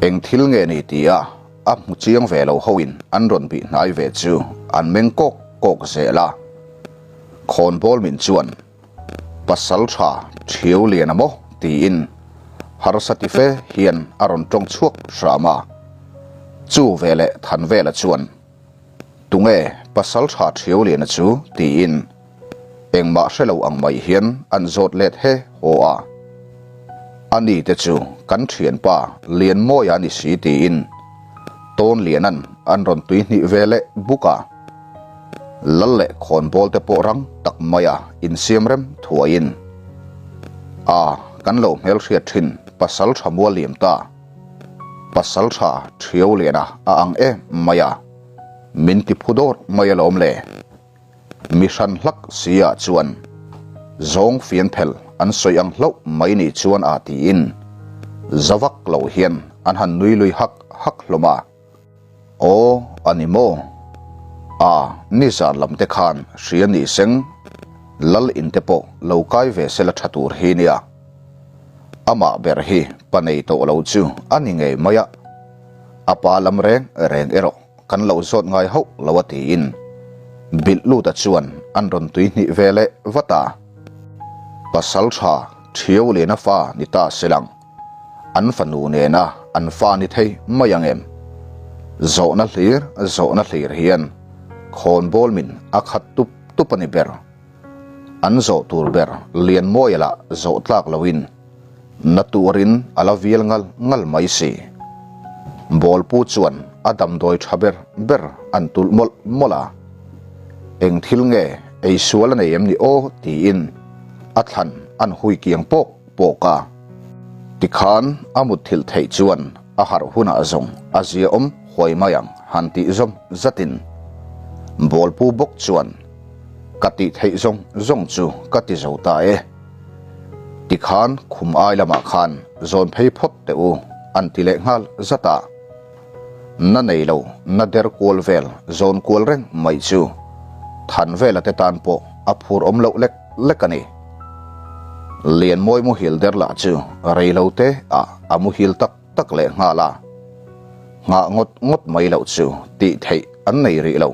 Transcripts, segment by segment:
Eng thil nge ni tia a hmu chiang ve lo hoin an rawn bih hnai ve chu an meng kawk kawk zel a. Khawnbawl min chuan pasal tha thiau lian a maw tiin harsa ti fe hian a rawn tawng chhuak hram a. Chu veleh Thanvela chuan Tunge pasal tha thiau liana chu tiin Engmah hre lo ang mai hian an zawt let he haw a. A ni te chu kan thianpa Lianmawia ni si tiin Tawnliana'n an rawn tui hnih ve leh buk a. Lal leh khawnbawl te pawh rang tak maia insiam rem thuaiin a kan lo hmelhriat thin pasal tha mual liam ta. Pasal tha Thiauliana a ang em mai a, min ti phu dawr mai alawm le. Mi hran hlak si ah chuan zawng fian phel an sawi ang hlauh mai ni chuan a tiin za vak lo hian an han nui lui hak hak hlawm a. Aw a ni maw? A nizan lam te khan hria ni seng lal in te pawh lo kai ve sela tha tur hi nia. Amah ber hi pa nei tawh lo chu a ni ngei mai a, a pa lam reng reng erawh Kan lo zawt ngai hauh lo a tiin bilh luta chuan an rawn tui hnih ve leh vat a. Pasal tha Thiau Liana fa ni ta se lang, an fanu nena an fa ni thei mai ang em? Zawhna hlir zawhna hlir hian khawnbawl min a khat tup tup a ni ber. An zawh tur ber Lianmawia lah zawh tlak loin na turin a la vial ngal ngal mai si. Bawlpu chuan a damdawi tha ber ber an tulh mawlh mawlh a. Eng thil nge ei sual a nei em ni aw tiin a thlan an hui kiang pawk pawk a. Tikhan a mutthilh theih chuan a harh hunah zawng a ziaawm huai mai ang han tih zawm zatin Bawlpu bawk chuan Ka tih theih zawng zawng chu ka ti zo ta e. Tikhan khum ai lamah khan zawn phei phawt teh u an ti leh nghal zat a. Na nei lo, na der kual vel zawn kual reng mai chu than vela te tan pawh a phur awm loh lek lek a ni. Lianmawi muhil der lah chu rei lo te ah a muhil tak tak leh nghal a. Nghah ngawt ngawt mai loh chu tih theih an nei rih lo.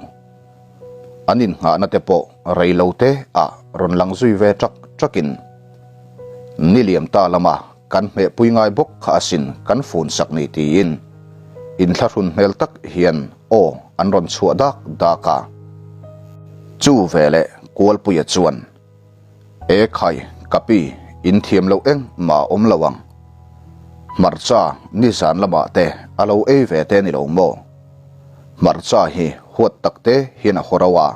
An innghahna te pawh rei lo te ah rawn lang zui ve ṭak ṭakin ni liam ta lama kan hmehpui ngai bawk kha asin kan fun sak ni tiin inthlahrun hmel tak hian aw an rawn chhuah dak dak a. Chu veleh Kualpuia chuan E khai, ka pi, in thiam loh eng mah a awm lo ang. Hmarcha nizan lamah te a lo ei ve te ni lo maw? Hmarcha hi huat tak te hian a haw rauh a,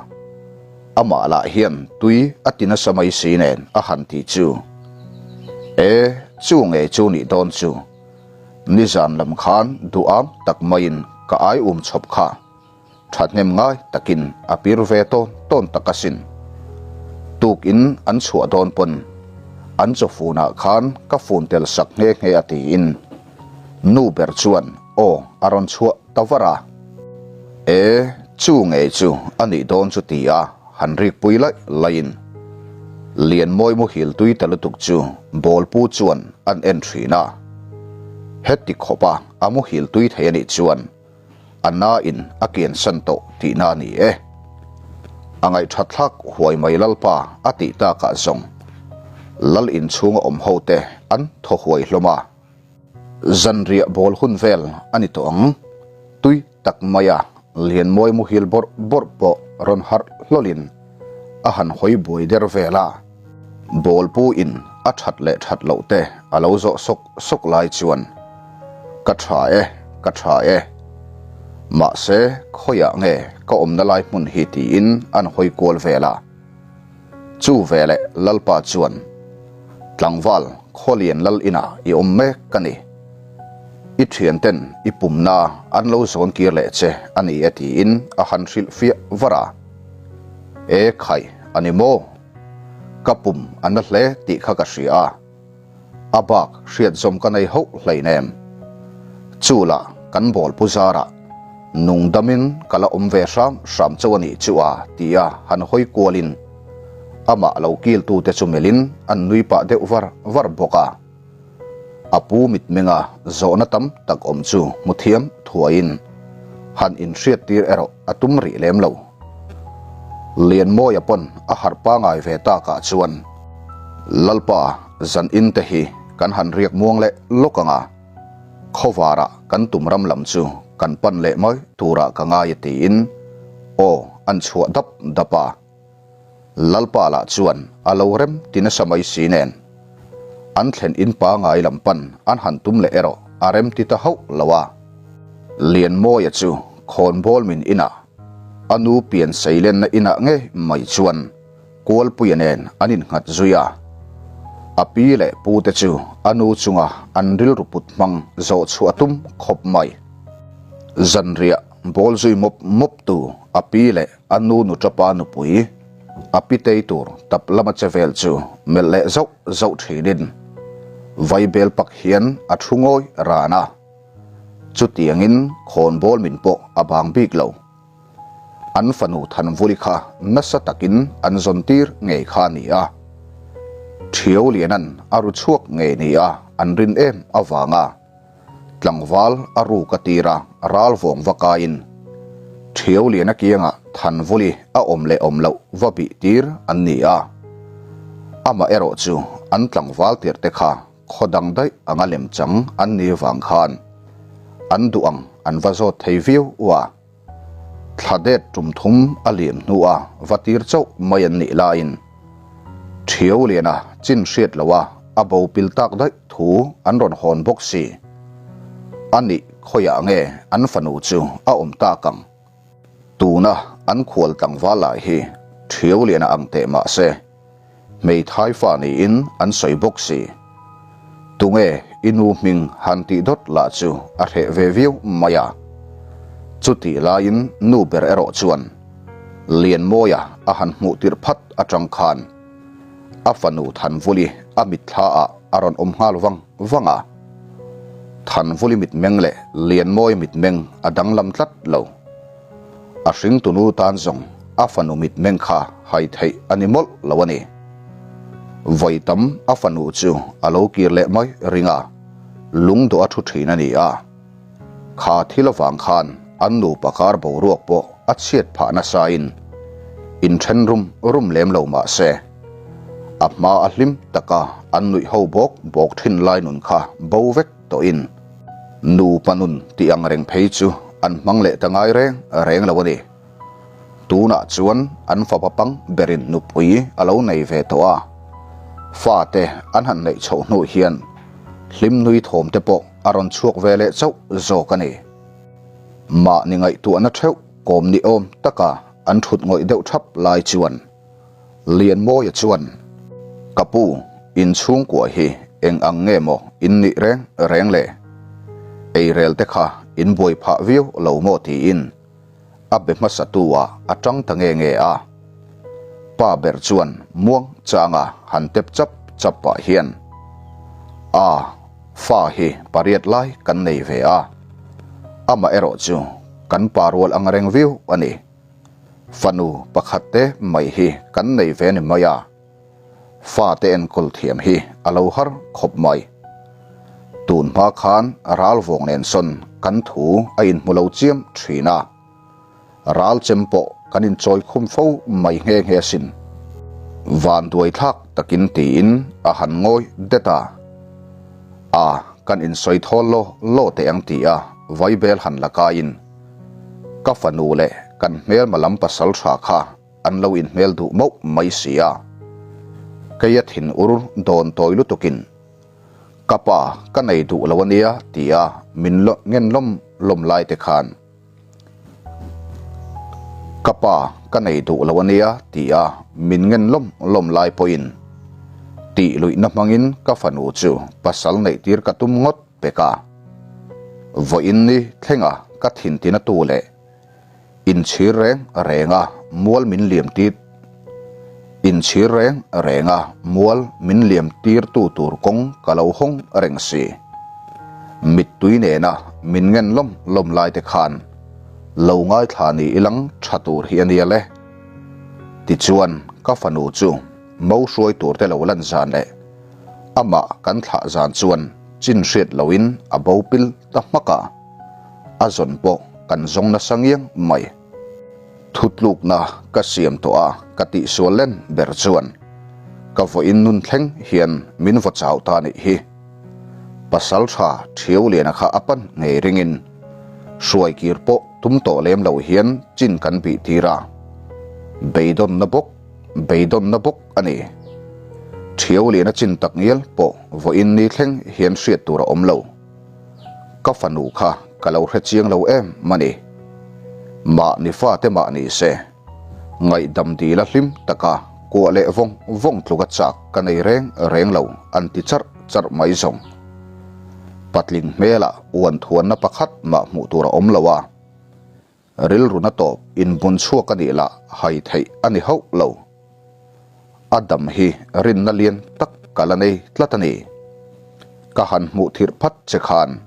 amah lah hian tui a ti nasa mai si nen a han ti chu. E, chu ngei chu nih dawn chu. Nizan lam khan duham tak maiin ka ai um chhawp kha. Thahnem ngai takin a pir ve tawn tawn tak asin. Tukin an chhuah dawn pawn an chaw funah khan ka fun tel sak nghe nghe a tiin nu ber chuan aw a rawn chhuah ta var a. E, chu ngei chu a nih dawn chu ti a han rik pui laih laihin Lianmawi muhil tui ta lutuk chu bawlpu chuan an en thin a. Heti khawpa a muhil tui thei a nih chuan A na in a kian san tawh tihna a ni e. A ngaihthat thlak huai mai Lalpa a tih takah zawng Lal inchhunga awm ho te an thaw huai hlawm a. Zanriah bawl hun vel a ni tawh ang. Tui tak maia Lianmawi muhil bawrh bawrh pawh rawn harh hlawlin a han hawi buai der vel a. Bawlpu in a that leh that loh te a lo zawh sawk sawk lai chuan ka tha e, ka tha e. Mahse khawiah nge ka awmna lai hmun hi tiin an hawi kual vel a. Chu veleh Lalpa chuan tlangval Khawlian Lal inah i awm mek ka ni. I thianten i pumna an lo zawn kir leh che a ni e tiin a han hrilh fiah var a. E khai a ni maw? Ka pum a na hle tih kha ka hria a, a bak hriat zawm ka nei hauh hleinem. Chu lah kan bawl pu zarah nung damin ka la awm ve hram hram chauh a nih chu a tia han hawi kualin amah lo kiltute chu melhin an nui pah deuh var var bawk a. A pu mitmenga zawhna tam tak awm chu hmu thiam thuaiin han inhriattir erawh a tum rih lem lo. Lianmawia pawn a harh pangai ve takah chuan Lalpa zan in te hi kan han riak muang leh lawk ang a, khawvarah kan tum ram lam chu kan pan leh mai turah ka ngai a tiin aw an chhuah dap dap a. Lalpa lah chuan a lo rem ti nasa mai si nen, an thlen in pangai lam pan an han tum leh erawh a rem ti ta hauh lo a. Lianmawia chu khawnbawl min inah, a nu pian seilenna inah ngei mai chuan Kualpuia nen an innghat zui a. A pi leh pu te chu a nu chunga an rilru put hmang zawh chhuah tum khawp mai. Zanriah bawl zui mawp mawp tu a pi leh A nu nuṭapa nupui a pitei tur tap lama che vel chu melh leh zauh zauh ṭhinin vaibel pak hian a ṭhu ngawi ran a. Chutiangin khawnbawl min pawh a bang bik lo. An fanu Thanvuli kha nasa takin an zawn tir ngei kha a ni a. Ṭhiau Lianan a ru chhuak ngei nia an rin em avanga. Tlangval a ruk a tir a, ral vawng va kaiin Thiau Liana kiangah Thanvuli a awm leh awm loh va bih tir an ni a. Amah erawh chu an tlangval tirhte kha khaw dang daih anga lem chang an ni vang khan an duh ang an va zawt thei viau a. Thla det tum thum a liam hnua va tir chauh mai an nih laiin Thiau Liana chin hriat loha a bo pil tak daih thu an rawn hawn bawk si. A nih khawiah nge an fanu chu a awm tak ang? Tuna an khual tlangval lah hi Thiau Liana ang teh mah se Hmeithai fa niin an sawi bawk si. Tunge i nu hming han tih dawt lah chu a hreh ve viau mai a. Chutih laiin nu ber erawh chuan Lianmawia a han hmuh tirh phat atang khan a fanu Thanvuli a mitthla ah a rawn awm nghal vang vang a. Thanvuli mitmeng leh Lianmawia mitmeng a danglam tlat lo. A hringtunu tan zawng a fanu mitmeng kha hai theih a ni mawlh lo a ni. Vawi tam a fanu chu a lo kir leh mai ring a, lungdawh a thu thin a ni a. Kha thil avang khan an nupa kar boruak pawh a chhiat phah nasain inthen rum rum lem lo mah se, a hma a hlim taka an nuih ho bawk bawk thin lai nun kha bo vek tawhin nupa nun tih ang reng phei chu an hmang leh ta ngai reng reng lo a ni. Tunah chuan an fapa pang berin nupui a lo nei ve tawh a, fate an han neih chhoh hnu hian hlim nui thawm te pawh a rawn chhuak ve leh chauh zawk a ni. Mahni ngaihtuahna theuh kawm ni awm taka an thut ngawih deuh thap lai chuan Lianmawia chuan, Ka pu, in chhungkua hi eng ang nge maw in nih reng reng le? Eirel te kha in buai phah viau lo maw tiin a be hmasa tu ah a tang ta nge nge a. Pa ber chuan muang changa han tep chap chap pah hian, A, fa hi pariat lai kan nei ve a, amah erawh chu kan pa rual ang reng viau a ni. Fanu pakhat te mai hi kan nei ve ni mai a, fate enkawl thiam hi a lo har khawp mai. Tun hma khan ral vawng nen sawn kan thu a inhmu lo chiam thin a, ral chem pawh kan inchawi khum fo mai nghe nghe asin. Vanduai thlak takin tiin a han ngawi det a, A, kan insawi thawl law law teh ang ti a vaibel han la kaiin, Ka fanu leh kan hmelma lam pasal tha kha an lo inhmel duh mauh mai si a. Keia thin ur dawn tawi lutukin, Ka pa ka nei duh lo a nia tia min ngen lawm lawm lai te khan, Ka pa ka nei duh lo a nia tia min ngen lawm lawm lai pawhin tih luihna hmangin ka fanu chu pasal neihtir ka tum ngawt pek a. Vawiin ni thlenga ka thintina tu leh inchhir reng renga mual min liam tir inchhir reng renga mual min liam tir tu tur kawng ka lo hawng reng si. Mittui nena min ngen lawm lawm lai te khan lo ngaithla ni ilang tha tur hi a nia le. Tichuan ka fanu chu mo hruai tur te lo lan zan leh amah kan thlah zan chuan. chin hriat loin a bo pil ta hmak a, a zawn pawh kan zawng nasa ngiang mai. Thutlukna ka siam tawh a ka tihsual len ber chuan ka vawiin nun thleng hian min vaw chau ta nih hi. Pasal tha Thiauliana kha a pan ngei ringin hruai kir pawh tum tawh lem lo hian chin kan bih tir a, beidawnna bawk beidawnna bawk a ni. Thiauliana chin tak ngial pawh vawiin ni thleng hian hriat tur a awm lo. Ka fanu kha ka lo hre chiang lo em a ni. Mahni fate mah ni se, ngaihdam dila hlim taka kuah leh vawng vawng tluka chak ka nei reng reng lo an ti charh charh mai zawng. Patling hmelah uan thuanna pakhat mah hmuh tur a awm lo a. Rilruna tawp inbun chhuak a nih lah hai theih a ni hauh lo. A dam hi rinna lian tak ka la nei tlat a ni. Ka han hmuh thirh phat che khan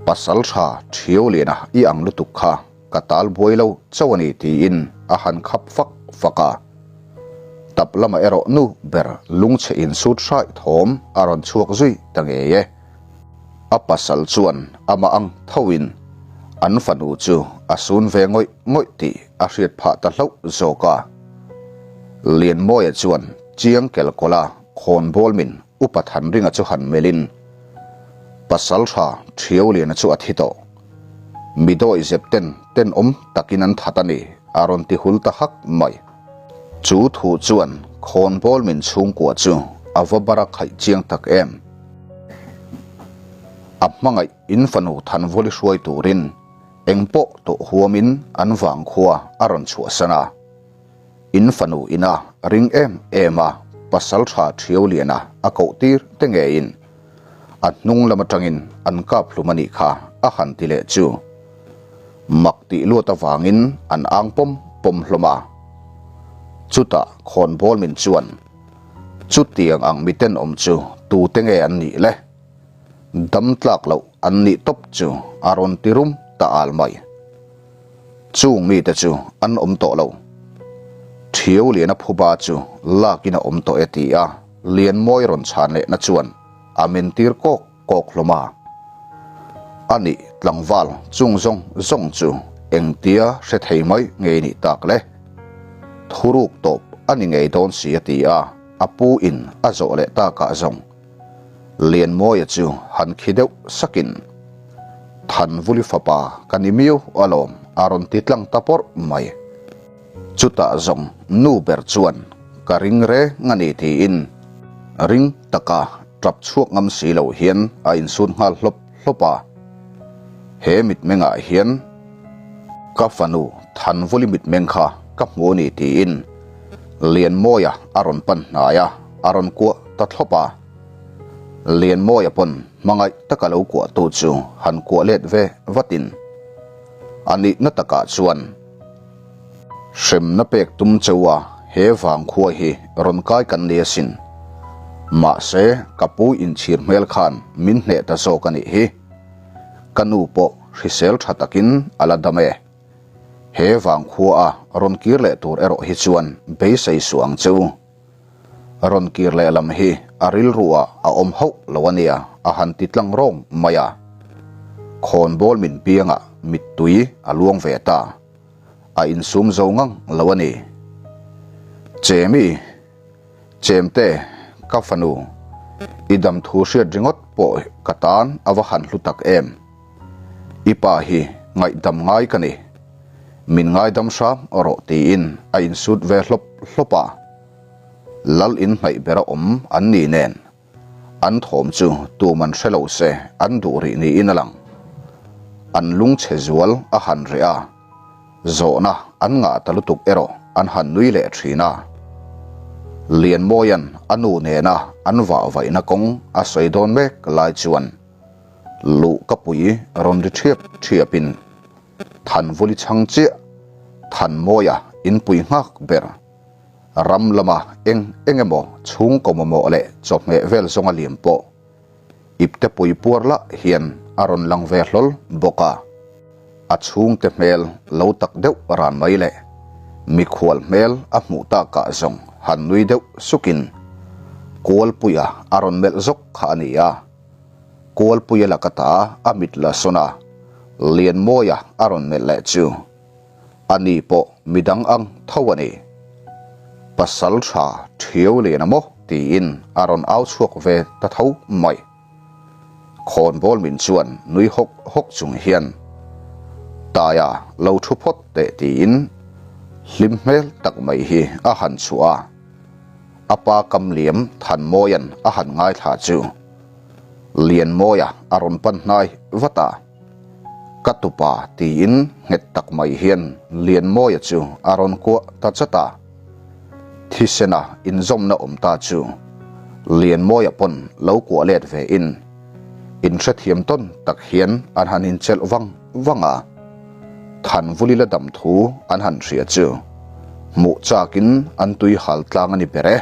pasal tha Thiauliana i ang lutuk kha ka tal buai lo chauh a ni tiin a han khap fak fak a. Tap lamah erawh nu ber lungchhe insut hraih thawm a rawn chhuak zui ta ngei e. A pasal chuan amah ang thoin an fanu chu a sun ve ngawih ngawih tih a hriat phah ta hlauh zawk a. Lianmawia chuan chiang kelkawla khawnbawl min upa Thanringa chu han melhin, Pasal tha Thiauliana chu a thi tawh. Mi dawi zep ten tenawm takin an that a ni, a rawn ti hul ta hak mai. Chu thu chuan khawnbawl min chhungkua chu a va bara khaih chiang tak em. A hmangaih in fanu Thanvawli hruai turin eng pawh tawh huamin an vangkhua a rawn chhuahsan a. In fanu ina ring em em a pasal tha Thiauliana a koh tir te ngeiin a hnung lam atangin an kap hlum a nih kha a han ti leh chu. Mak tih luat avangin an ang pawm pawm hlawm a. Chutah khawnbawl min chuan Chutiang ang miten awm chu tute nge an nih le? Dam tlak loh an nih tawp chu a rawn ti rum ta al mai. Chung mite chu an awm tawh lo. Thiau Liana phuba chu lakin a awm tawh e ti a Lianmawi rawn chhan lehna chuan a men tir kawk kawk hlawm a. A nih tlangval chung zawng zawng chu engtia hre thei mai ngei nih tak le? Thuruk tawp a ni ngei dawn si a ti a, a pu in a zawh leh takah zawng Lianmawia chu han khi deuh sakin, Thanvuli fapa ka ni miau alawm a rawn ti tlang ta pawrh mai. Chutah zawng nu ber chuan ka ring reng a ni tiin ring taka tap chhuak ngam si lo hian a insut nghal hlawp hlawp a. He mitmengah hian ka fanu Thanvuli mitmeng kha ka hmu a ni tiin Lianmawia a rawn pan hnai a, a rawn kuah ta thlawp a. Lianmawia pawn hmangaih taka lo kuahtu chu han kuah let ve vatin a nihna takah chuan, Hremna pek tum cheu a, he vangkhua hi rawn kai kan ni asin. Mahse, ka pu inchhir hmel khan min hneh ta zawk a nih hi. Ka nu pawh hrisel tha takin a la dam e. He vangkhua a rawn kir leh tur erawh hi chuan beisei suh ang che u. Rawn kir leh lam hi a rilru ah a awm hauh lo a nia a han ti tlang rawng mai a. Khawnbawl min piangah mittui a luang ve ta. A insum zo ngang lo a ni. Chemi, Chemte, ka fanu, i dam thu hriat ringawt pawh ka tan a va han hlu tak em. I pa hi ngaihdam ngai ka ni. Min ngaidam hram rawh tiin a insut ve hlawp hlawp a. Lal in hnaih bera awm an ni nen an thawm chu tuman hre lo se an duh rih niin a lang. An lungchhe zual a han reh a, zawhna an ngah ta lutuk erawh an han nui leh thin a. Lianmawia'n a nu nena an vahvaihna kawng a sawi dawn mek lai chuan Luh ka pui rawn ri ṭhiap ṭhiapin Thanvuli chhang chiah Thanmawia inpui nghak ber ram lama eng eng emaw chhungkaw mamawh leh chawhmeh vel zawnga liam pawh ipte pui puar lah hian a rawn lang ve hlawl bawk a. A chhungte hmel lo tak deuh ran mai leh mikhual hmel a hmuh takah zawng han nui deuh sukin Kualpuia a rawn melh zawk kha a ni a. Kualpuia laka ta a mit la sawn a, Lianmawia a rawn melh leh chu a ni pawh midang ang tho a ni. Pasal tha Thiau Liana maw tiin a rawn au chhuak ve ta tho mai. Khawnbawl min chuan nui hawk hawk chung hian, Taia lo thu phawt teh tiin hlim hmel tak mai hi a han chhuah a. A pa Kamliam Thanmawia'n a han ngaithla chu Lianmawia a rawn pan hnai vat a. Ka tupa tiin nghet tak mai hian Lianmawia chu a rawn kuah ta chat a. Thisena inzawmna awm ta chu Lianmawia pawn lo kuah let ve in inhrethiam tawn tak hian an han inchelh vang vang a. Thanvuli la dam thu an han hria chu hmuh chakin an tui hal tlang a ni ber e.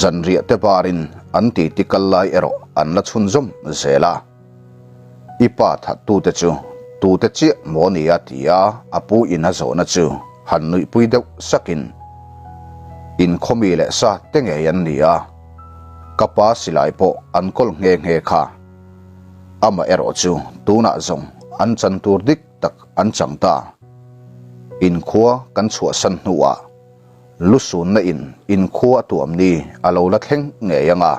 Zanriah te barin an titi kal lai erawh an la chhunzawm zel a. I pa thattute chu tute chiah maw ni a ti a, a pu in a zawhna chu han nuihpui deuh sakin, Inkhawmi leh sa te ngei an ni a, ka pa silai pawh an kawl nghe nghe kha. Amaherawh chu tunah zawng an chan tur dik tak an chang ta. Inkhua kan chhuahsan hnuah lusunna in inkhua a tuam ni a lo la thleng ngei ang a.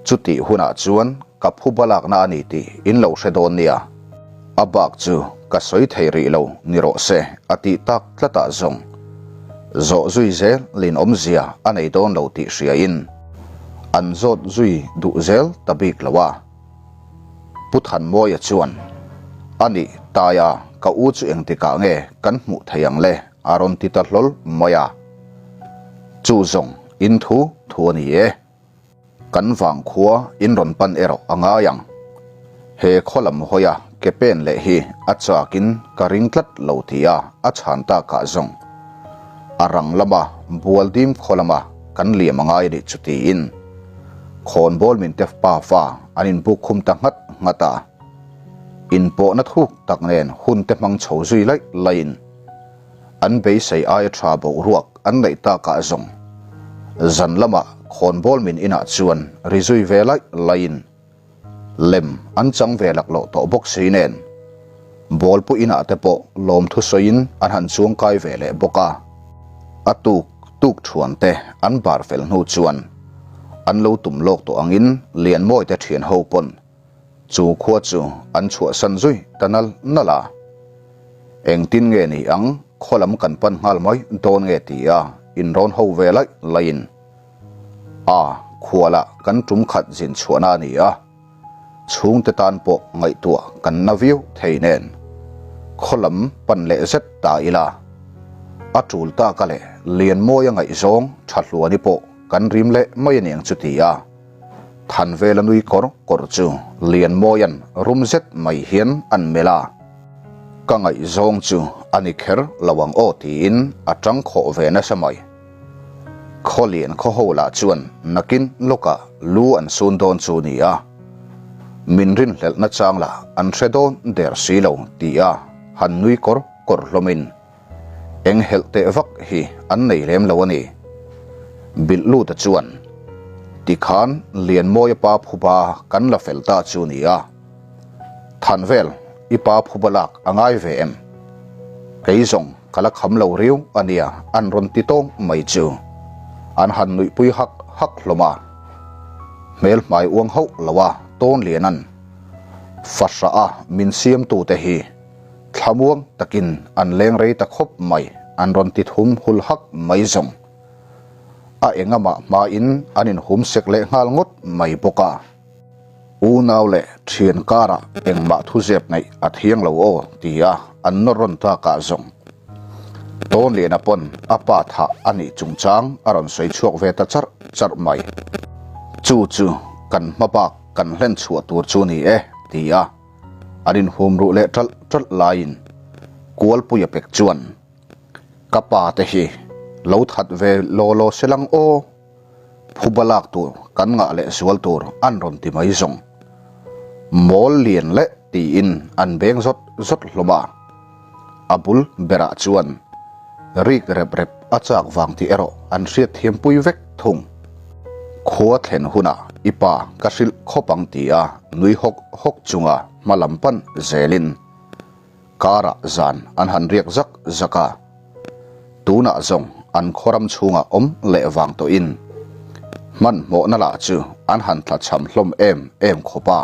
Chutih hunah chuan ka phu balakna a ni tih in lo hre dawn nia. A bak chu ka sawi thei rih lo ni rawh se a tih tak tlatah zawng zawh zui zel lin awmzia a nei dawn lo tih hriain an zawt zui duh zel ta bik lo a. Pu Thanmawia chuan, A nih, Taia, ka u chu engtikah nge kan hmuh thei ang le? a rawn ti ta hlawl mai a. Chu zawng in thu thu a ni e. Kan vangkhua in rawn pan erawh a ngai ang. He khaw lam hawia ke pen leh hi a chakin ka ring tlat lo tia a chhan takah zawng a rang lama Bualdim khaw lama kan liam a ngai a nih chu tiin khawnbawl min te pa fa an inbuk khum ta nghat nghat a. Inpawhna thuk tak nen hun te hmang chho zui laih laihin An beisei aia tha boruak an neih takah zawng zan lamah khawnbawl min inah chuan ri zui ve laih laihin lem an chang ve laklawh tawh bawk si nen bawlpu inah te pawh lawmthu sawiin an han chuang kai ve leh bawk a. A tuk tuk thuan te an bar fel hnu chuan an lo tum lawk tawh angin Lianmawi te thian ho pawn Chu khua chu an chhuahsan zui ta nal nal a. Engtin nge ni ang, khaw lam kan pan nghal mai dawn nge ti a inrawn ho ve laih laihin a khualah kan tum khat zin chhuahna a ni a, chhungte tan pawh ngaihtuah kan na viau thei nen khaw lam pan leh zet ta ila a tul taka leh Lianmawia ngaihzawng tha hluani pawh kan rim leh mai a niang chu ti a. Thanvela nui kawr kawr chu Lianmawia'n rum zet mai hian an melh a, Ka ngaihzawng chu a ni kher lo ang aw tiin a tang khawh ve nasa mai. Khawlian khaw ho lah chuan nakin lawkah lu an sun dawn chu ni a, min rinhlelhna chang lah an hre dawn der si lo ti a han nui kawr kawr hlawmin Eng helh teh vak hi an nei lem lo a ni. Bilhluta chuan, Tikhan Lianmawia pa phuba kan la fel ta chu ni a. Thanvel, i pa phuba lak a ngai ve em? Kei zawng ka la kham lo riau a nia an rawn ti tawng mai chu. An han nuihpui hak hak hlawm a. Hmel hmai uang hauh lo a Tawnliana'n fahrah a min siamtute hi Thlamuang takin an leng rei ta khawp mai, an rawn ti thum hul hak mai zawng. A engamah hmain an inhum sek leh nghal ngawt mai bawk a. Unau leh thian karah engmah thuzep neih a thiang lo aw tia an nawr rawn takah zawng. Tawnliana pawn a pa thah a nih chungchang a rawn sawi chhuak ve ta charh charh mai. Chu chu kan hma bak kan hlen chhuah tur chu ni e tia. An inhum ruh leh ṭalh ṭalh laiin Kualpuia pek chuan, Ka pa te hi lo that ve law law se lang aw, phuba lak tur kan ngah leh zual tur an rawn ti mai zawng. Mawl lian leh tiin an beng zawt zawt hlawm a, a bul berah chuan rik rep rep a chak vang tih erawh an hriatthiampui vek thung. Khua thlen hunah i pa ka hrilh khawp ang ti a nui hawk hawk chunga hma lam pan zelin karah zan an han riak zak zak a. Tunah zawng an khawram chhungah awm leh vang tawhin hmanhmawhna lah chu an han tlachham hlawm em em khawp a.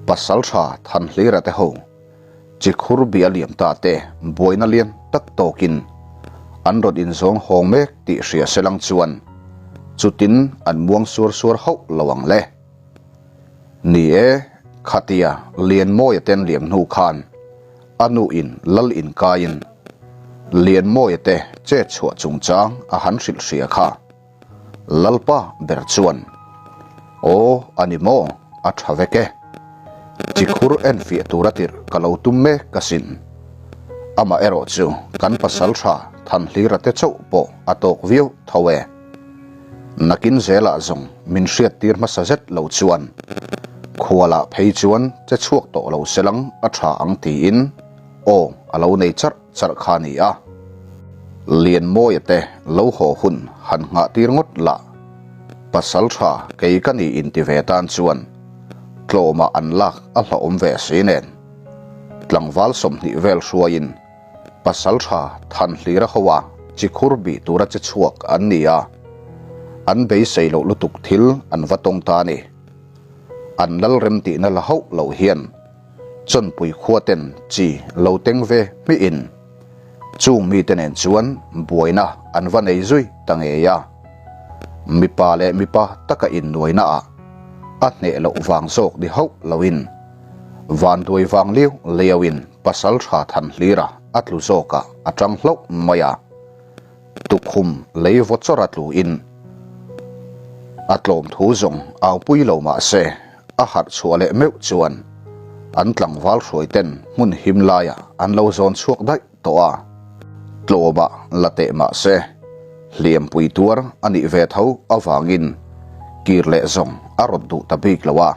Pasaltha Thanhlira te ho Chikhur bia liam ta te buaina lian tak tawkin an rawn inzawng hawng mek tih hria selang chuan chutin an muang suar suar hauh lo ang le. Ni e, khatia Lianmawia ten liam hnu khan a nu in lal inkaiin Lianmawia te chet chhuah chungchang a han hrilh hria kha. Lalpa ber chuan, Aw, a ni maw? A tha vek e. Chikhur enfiah tura tirh ka lo tum mek ka sin. Amah erawh chu kan pasal tha Thanhlira te chauh pawh a tawk viau tho e. Nakin zelah zawng min hriattir hmasa zet lo chuan khualah phei chuan che chhuak tawh lo selang a tha ang tiin aw a lo nei charh charh kha a ni a, Lianmawia te lo haw hun han nghah tir ngawt lah. Pasal tha kei ka ni inti ve tan chuan tlawmah an lak a hlauhawm ve si nen. Tlangval 20 vel hruaiin pasal tha Thanhlira hoa chikhur bih tura che chhuak an ni a, an beisei loh lutuk thil an va tawng ta a ni. An lal remtihna la hauh loh hian Chawnpui khua ten chi lo teng ve hmihin chung mite nen chuan buaina an va nei zui ta ngei a. Mipa leh mipa taka innuaina ah a hneh loh vang zawk ni hauh loin vanduai vang liau liauin pasal tha Thanhlira a tlu zawkah a tang hlauh mai a. Tukhum lei vaw chawrh a tlu in a tlawm thu zawng au pui lo mah se a harh chhuah leh meuh chuan an tlangval hruai ten hmun him laiah an lo zawn chhuak daih tawh a. Tlawmah la teh mah se hliampui tuar a nih ve tho avangin kir leh zawng a rawt duh ta bik lo a.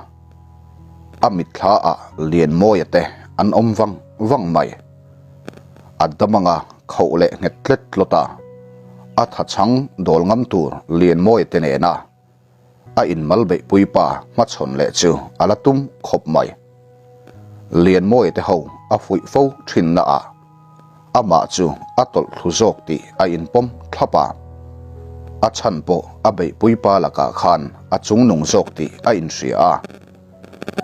A mitthla ah Lianmawia te an awm vang vang mai. A dam anga khauh leh nghet tlet tlawt a, a tha chhang dawl ngam tur Lianmawia te nena a inmal beihpui pa hmachhawn leh chu a la tum khawp mai. Lianmawia te ho a fuih fo thinna ah amah chu a tawlh thlu zawk tih a inpawm thlap a, a chhan pawh a beihpui pa lakah khan a chungnung zawk tih a inhria a.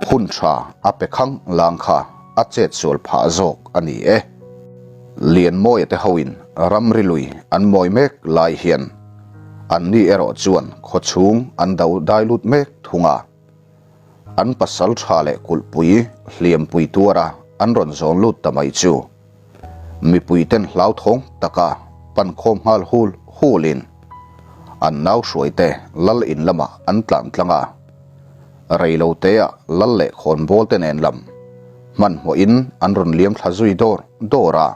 Hun tha a pe khang lang kha a chet sual phah zawk a ni e. Lianmawia te hoin ramri lui an mawi mek lai hian anni erawh chuan khawchhung an do dai lut mek thung a. An pasal tha leh kulhpui hliampui tuara an rawn zawn lut ta mai chu mipui ten hlauthawng taka pan khawm nghal hul hulin an nau hruaite lal in lamah an tlan tlang a. Reilotea lal leh khawnbawl te nen lam hmanhmawhin an rawn liam thla zui dawr dawr a,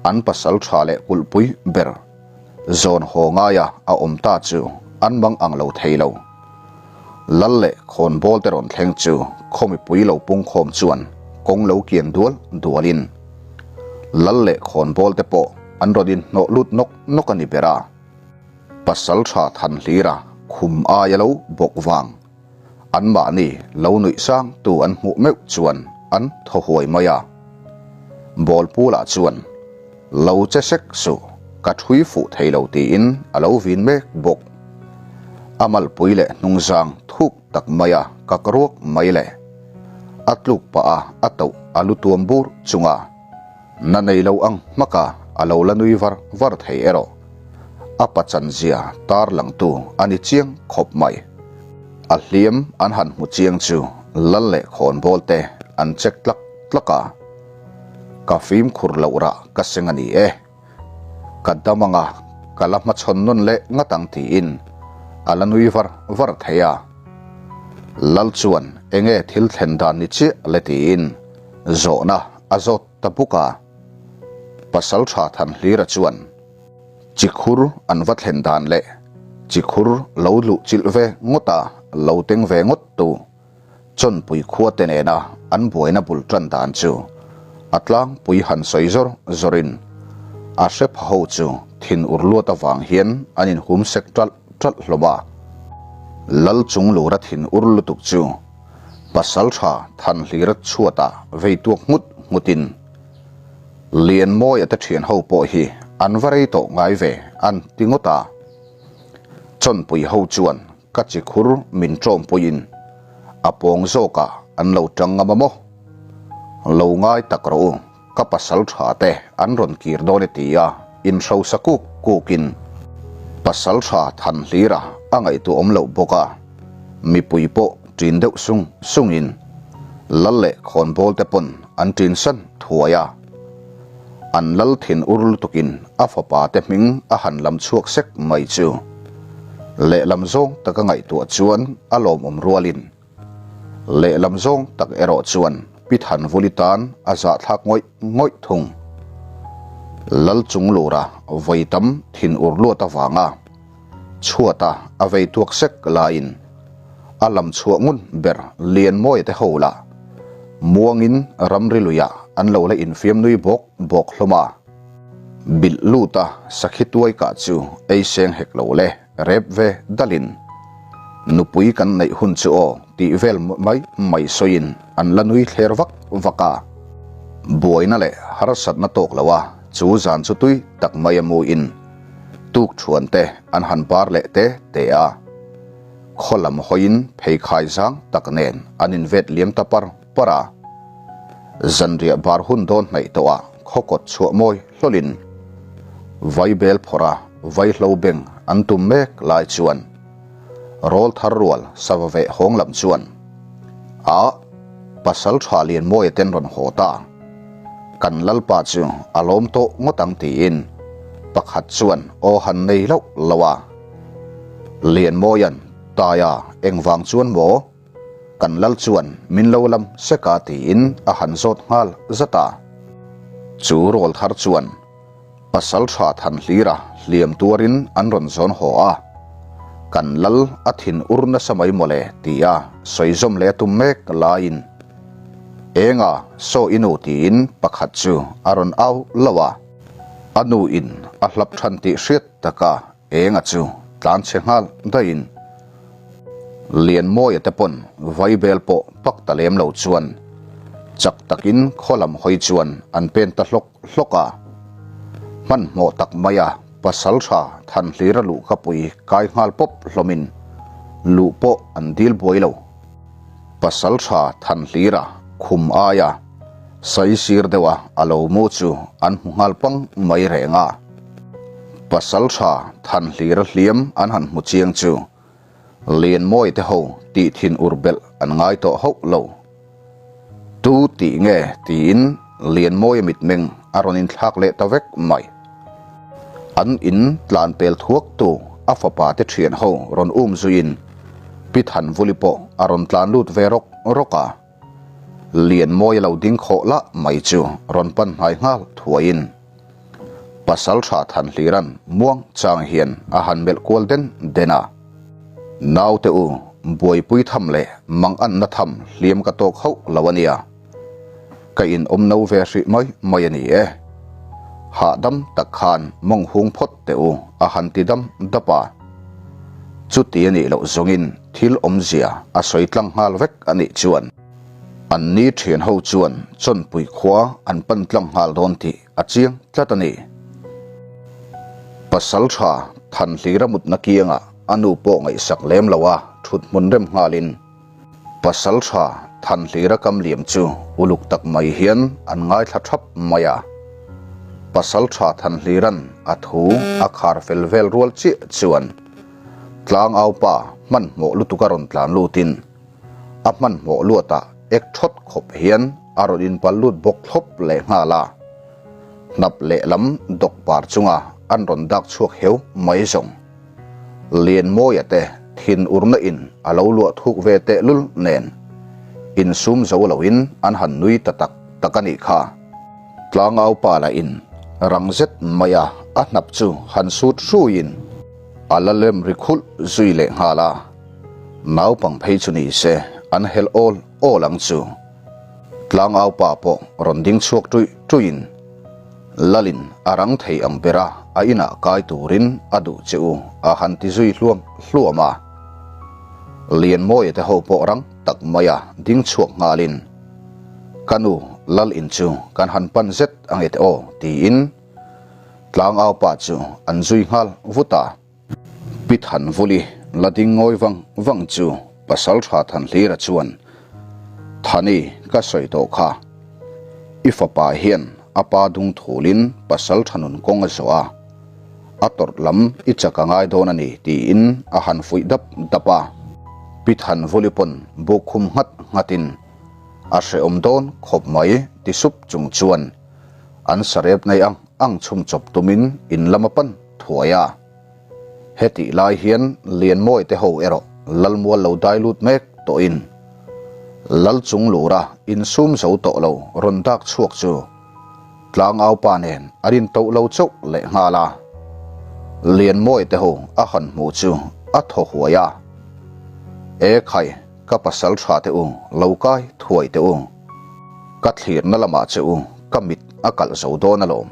an pasal tha leh kulhpui ber zawn haw ngaia a awm ta chu an mang ang lo thei lo. Lal leh khawnbawl te rawn thleng chu khaw mipui lo pungkhawm chuan kawng lo kian dual dualin lal leh khawnbawl te pawh an rawn inhnawh lut nawk nawk a ni ber a. Pasal tha Thanhlira khum aia lo bawk vang. Anmahni lo nuih sang tu an hmuh meuh chuan an thaw huai mai a. Bawlpulah chuan, Lo che sek suh, ka thui fuh thei lo tiin a lo vin mek bawk. A malpui leh hnungzang thuk tak maia kak ruak mai leh a tluk pah a a toh a lu tuam bur chunga. Na nei lo ang hmaka a lo la nui var var thei erawh a pachanzia tar langtu a ni chiang khawp mai. A hliam an han hmu chiang chu lal leh khawnbawl te an check tlak tlak a, ka fimkhur loh rah ka seng a ni e. Ka dam anga ka la hmachhawn nawn leh ngat ang tiin a la nui var var thei a. Lal chuan enge thil thlen dan ni chiah le tiin zawhna a zawt ta buk a. Pasaltha Thanhlira chuan Chikhur an va thlen dan leh Chikhur lo luh chilh ve ngawt a lo teng ve ngawt tu Chawnpui khua te nena an buaina bul tan dan chu a tlangpui han sawi zawr zawrin a hre pha ho chu thin ur luat avang hian an inhum sek ṭalh ṭalh hlawm a. Lal Chunglura thin ur lutuk chu Pasalṭha Thanhlira chhuatah vei tuak nghut nghutin, Lianmawia te ṭhian ho pawh hi an va rei tawh ngai ve an ti ngawt a. Chawnpui ho chuan ka chi khur min ṭawmpuiin a pawng zawkah an lo ṭang ngam a maw? Lo ngai tak rawh u, ka pasalṭha te an rawn kir dawn e ti a inhrosa kuk kukin pasalṭha Thanhlira a ngaihtuahawm loh bawk a. Mipui pawh ṭin deuh sung sungin lal leh khawnbawl te pawn an ṭin san thuai a. An lal thin ur lutukin a fapa te hming a han lam chhuak sek mai chu lehlam zawng taka ngaihtuah chuan a lawmawm rualin lehlam zawng tak erawh chuan Pi Thanvuli tan a zahthlak ngawih ngawih thung. Lal Chunglura vawi tam thin ur luat avanga Chhuata a vei tuak sek laiin a lam chhuah ngun ber Lianmawia te ho lah muangin ramri luiah an lo la infiam nui bawk bawk hlawm a. Bilh luta sakhi tuai kah chu ei seng hek lo le rep ve dalin nupui kan neih hun chu aw tih vel mai mai sawiin an la nui thler vak vak a. Buaina leh harsatna tawk lo a chu zan chu tui tak mai a mu in Tuk thuan te an han bar leh te te a, khaw lam hawiin pheikhai zang tak nen an invet liam ta par par a. Zanriah bar hun dawn hnaih tawhah khaw kawt chhuah mawi hlawlin vaibel phawrh a vaihlo beng an tum mek lai chuan rawl thar rual sava veh hawng lam chuan a pasal tha Lianmawia ten rawn haw ta. Kan Lalpa chu a lawm tawh ngawt ang tiin pakhat chuan aw han nei loh loh a. Lianmawia'n Taia engvang chuan maw? Kan Lal chuan min lo lam sek a tiin a han zawt nghal zat a. Chu rawl thar chuan Pasal tha Thanhlira hliam tuarin an rawn zawn haw a, kan lal a thin ur nasa mai mawle tia sawi zawm leh a tum mek laiin Enga saw i nu tiin pakhat chu a rawn au lo a, a nu in a hlap than tih hriat taka Enga chu tlan chhe nghal daihin Lianmawia te pawn vaibel pawh pak ta lem lo chuan chak takin khaw lam hawi chuan an pen ta hlawk hlawk a. Hmanhmawh tak maia pasal tha Thanhlira luhkapui kai nghal pawp hlawmin luh pawh an dil buai lo. Pasal tha Thanhlira khum aia sai sir deuha a lo mu chu an hmu nghal pang mai reng a. Pasal tha Thanhlira hliam an han hmu chiang chu Lianmawi te ho tih thin ur belh an ngai tawh hauh lo. Tu tih nge tiin Lianmawia mitmeng a rawn inthlak leh ta vek mai. An in tlan pel thuak tu a fapa te thian ho rawn um zuiin Pi Thanvuli pawh a rawn tlan lut ve rawk rawk a. Lianmawia lo ding khawh lah mai chu rawn pan hnai nghal thuaiin Pasal tha Thanhlira'n muang chang hian a han melh kual den den a. Naute u, buaipui tham leh mang anna tham hliam ka tawk hauh lo a nia. Ka in awm no ve hrih mai mai a ni e. Hahdam tak khan mawng hung phawt teh u a han ti dam dap a. Chuti a nih loh zawngin thil awmzia a sawi tlang nghal vek a nih chuan. An ni thian ho chuan Chawnpui khua an pan tlang nghal dawn tih a chiang tlat a ni. Pasal tha Thanhlira mutna kiangah a nu pawh ngaihsak lem lo a thut hmun rem nghalin Pasal tha Thanhlira kam liam chu uluk tak mai hian an ngaithla thap mai a. Pasal tha Thanhliran a thu a khar fel vel rual chiah chuan Tlangaupa hmanhmawh lutuk a rawn tlan lutin A hmanhmawh luatah ek thawt khawp hian a rawn inpal lut bawk thlawp leh nghal a. Hnap lehlam dawk par chunga an rawn dak chhuak heu mai zawng. Lianmawia te thin urna in a lo luah thuk ve tehlul nen insum zo loin an han nui ta tak tak a nih kha. Tlangau pa lah in rang zet maia a hnap chu han sut hruiin a la lem ri khulh zui leh nghal a. Naupang phei chu ni se an helh awl awl ang chu. Tlangau pa pawh rawn ding chhuak ṭuih ṭuihin Lalin a rang thei ang bera a inah kai turin a duh che u a han ti zui hluam hluam a. Lianmawia te ho pawh rang tak maia ding chhuak nghalin, Ka nu, Lal in chu kan han pan zet ange te aw, tiin tlangau pa chu an zui nghal vut a. Pi Thanvuli la ding ngawi vang vang chu Pasaltha Thanhlira chuan, Thani, ka sawi tawh kha. I fapa hian a pa dung thulin Pasaltha nun kawng a zawh a, a tawrh lam i chak a ngai dawn a ni tiin a han fuih dap dap a. Pi Thanvuli pawn buk khum nghat nghatin a hrehawm dawn khawp mai ti sup chung chuan an sarep nei ang ang chhum chawp tumin in lam a pan thuai a. Hetih lai hian Lianmawi te ho erawh Lalmual lo dai lut mek tawhin Lal chung lura insum zo tawh lo rawn dak chhuak chu Tlangau pa nen an intoh lo chauh leh nghal a. Lianmawi te ho a han hmu chu a thaw huai a. E khai, ka pasal tha te u, lo kai thuai te u. Ka thlirna lamah che u ka mit a kalh zo dawn alawm.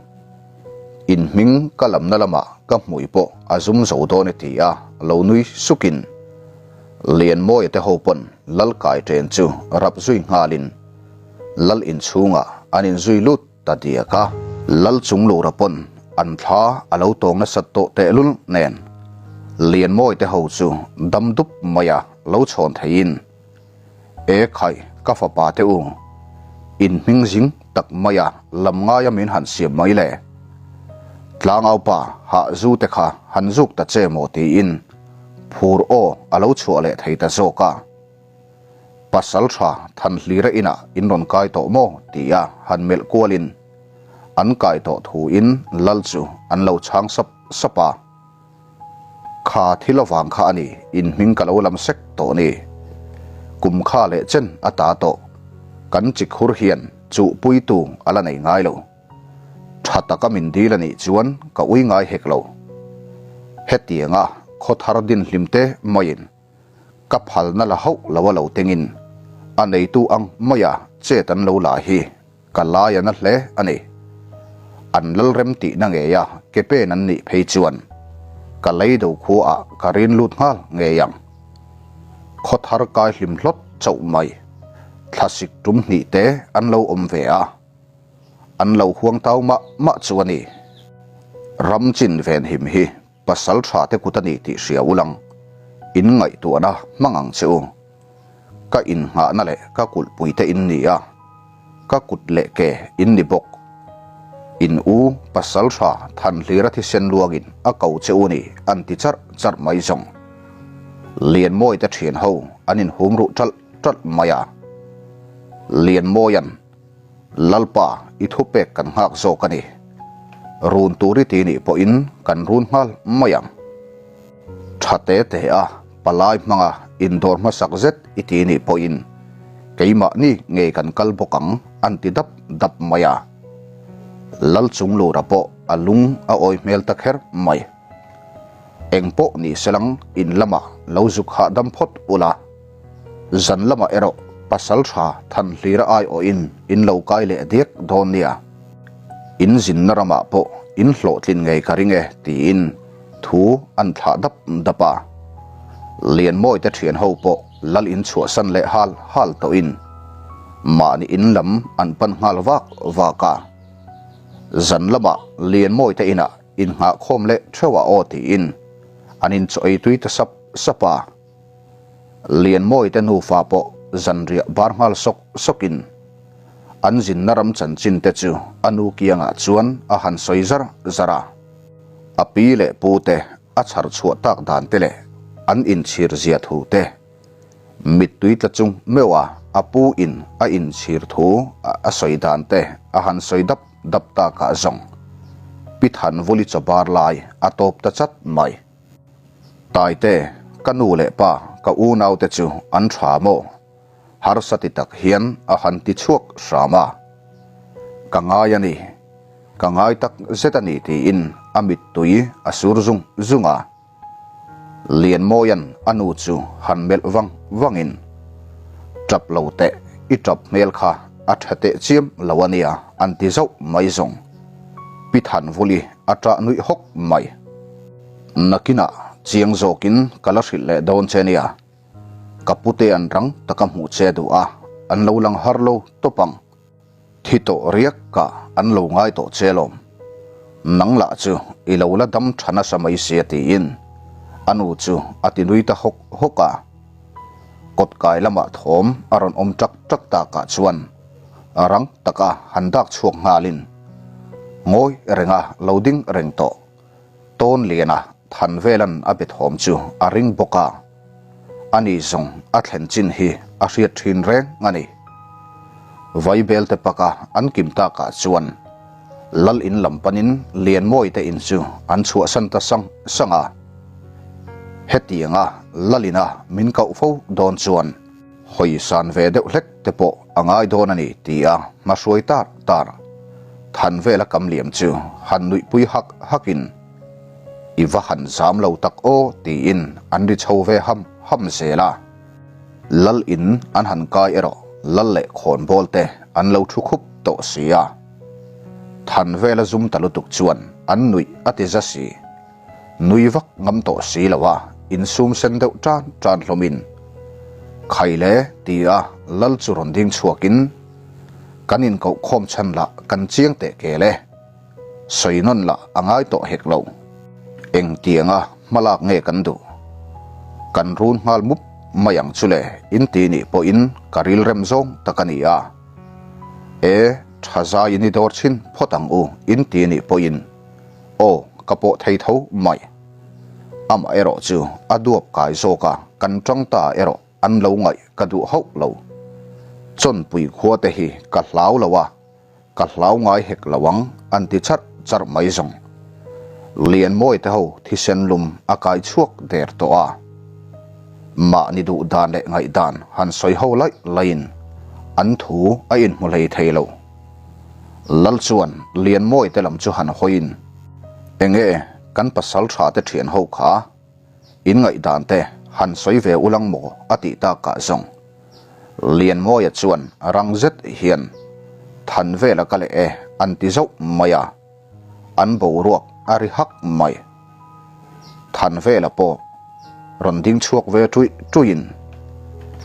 In hming ka lamna lamah ka hmui pawh a zum zo dawn e ti a lo nui sukin Lianmawia te ho pawn Lal kai ṭen chu rap zui nghalin Lal inchhungah an inzui lut ta diak a. Lal chung lura pawn an thla a lo tawng nasat tawh tehlul nen Lianmawia te ho chu dam dup maia lo chhawn theiin E khaih, ka fapa te u, in hming zing tak maia lam ngaia min han siam mai le. Tlangaupa hah zu te kha han zuk ta che maw tiin phur aw a lo chhuah leh thei ta zawk a. Pasal tha Thanhlira inah in rawn kai tawh maw tia han melh kualin an kai tawh thuin lal chu an lo chhang sap sap a. Kha thil avang kha a ni, in hming ka lo lam sek tawh ni. Kum kha leh chen a ta tawh. Kan chikhur hian chuhpuitu a la nei ngai lo. Tha taka min dil a nih chuan ka ui ngai hek lo. Hetianga khaw thar din hlim te maiin ka phalna la hauh lo a lo tengin a neitu ang maia chet an lo la hi ka lai a na hle a ni. An lalrem tihna ngeia ke pen an nih phei chuan ka lei do khuaah ka rin lut nghal ngei ang. Khaw thar kai hlim hlawt chauh mai. Thlasik tum hnih te an lo awm ve a. An lo huang tau mah mah chu a ni. Ram chin venhim hi Pasal tha te kut a ni tih hria ulang, in ngaihtuahna hmang ang che u. Ka innghahna leh ka kulhpui te in ni a, ka kut leh ke in ni bawk. In u pasal tha Thanhlira thisen luangin a ko che u ni an ti charh charh mai zawng. Lianmawi te thian ho an inhum ruh ṭalh ṭalh mai a. Lianmawia'n. Lalpa, i thupek kan nghak zawk a ni. Run tur i ti nih pawhin kan run nghal mai ang. Tha te te a, palai hmanga indawr hmasak zet i ti nih pawhin keimahni ngei kan kal bawk ang an ti dap dap mai a. Lal Chunglura pawh a lung a awi hmel ta kher mai. Eng pawh ni selang in lamah lo zuk hahdam phawt ula. Zan lamah erawh pasal tha Thanhlira aiawhin in lo kai leh diak dawn nia. In zinna ramah pawh in hlawhtlin ngei ka ring e tiin thu an thlah dap dap a. Lianmawi te thian ho pawh lal in chhuahsan leh hal hal tawhin mahni in lam an pan nghal vak vak a. Zan lamah Lianmawi te inah innghahkhawm leh theuhah aw tiin an inchaw ei tui ta sap sap a. Lianmawi te nufa pawh zanriah bar nghal sawk sawkin an zinna ram chanchin te chu a nu kiangah chuan a han sawi zar zar a. A pi leh pu te a chhar chhuah tak dan te leh an inchhir zia thu te, mittui tla chung meuh a a pu in a inchhir thu a sawi dan te a han sawi dap dap takah zawng Pi Thanvuli chaw bar lai a tawp ta chat mai. Taite, ka nu leh pa, ka unaute chu an tha maw? Harsa ti tak hian a han ti chhuak hram a. Ka ngai a ni, ka ngai tak zet a ni tiin a mittui a sur zung zung a. Lianmawia'n a nu chu han melh vang vangin, Tap lo teh, i tap hmel kha a tha teh chiam lo a nia an ti zauh mai zawng. Pi Thanvuli a ṭah nuih hawk mai. Nakinah chiang zawkin ka la hrilh leh dawn che nia. Ka pute an rang taka hmuh che duh a, an lo lang har lo tawp ang. Thi tawh riak ka an lo ngai tawh che lawm. Nang lah chu i lo la dam tha nasa mai sia tiin a nu chu a ti nui ta hawk hawk a. Kawtkai lamah thawm a rawn awm ṭak ṭak takah chuan rang taka han dak chhuak nghalin ngawi renga lo ding reng tawh. Tawn liana than velan a be thawm chu a ring bawk a, ani zawng a thlen chin hi a hriat thin reng a ni. Vaibel te paka an kim takah chuan Lal in lam panin Lianmawi te in chu an chhuahsan ta sang sang a. Hetianga Lal ina min koh fo dawn chuan hawi san ve deuh hlek te pawh a ngai dawn a ni ti a hmahruai tar tar. Than vela kam liam chu han nuihpui hak hakin I va han zam lo tak aw tiin an ri chho ve ham ham zel a. Lal in an han kai erawh lal leh khawnbawl te an lo thu khup tawh si a. Than vela zum ta lutuk chuan an nuih a ti za si. Nui vak ngam tawh si lo a, insum sen deuh tan tan hlawmin, Khai le, ti a lal chu rawn ding chhuakin, Kan inkoh khawm chhan lah kan chiang teh kel e, sawi nawn lah a ngai tawh hek lo. Engtianga hmalak nge kan duh? Kan run nghal mup mai ang chu le, inti nih pawhin ka rilrem zawng tak a ni a. E, tha zaiin i dawr chhin phawt ang u, inti nih pawhin. Aw, ka pawh thei tho mai. Amah erawh chu a duap kai zawk a, kan tang ta erawh an lo ngaih ka duh hauh lo. Chawnpui khua te hi ka hlau lo a, ka hlau ngai hek lo ang an ti charh charh mai zawng. Lianmawi te ho thisen lum a kai chhuak der tawh a. Mahni duh dan leh ngaihdan han sawi ho laih laihin an thu a inhmu hlei thei lo. Lal chuan Lianmawi te lam chu han hawiin, Enge kan pasal tha te thian ho kha in ngaihdan te han sawi ve ulang maw a tih takah zawng Lianmawia chuan rang zet hian than vela ka leh e an ti zauh mai a, an boruak a ri hak mai. Than vela pawh rawn ding chhuak ve ṭuih ṭuihin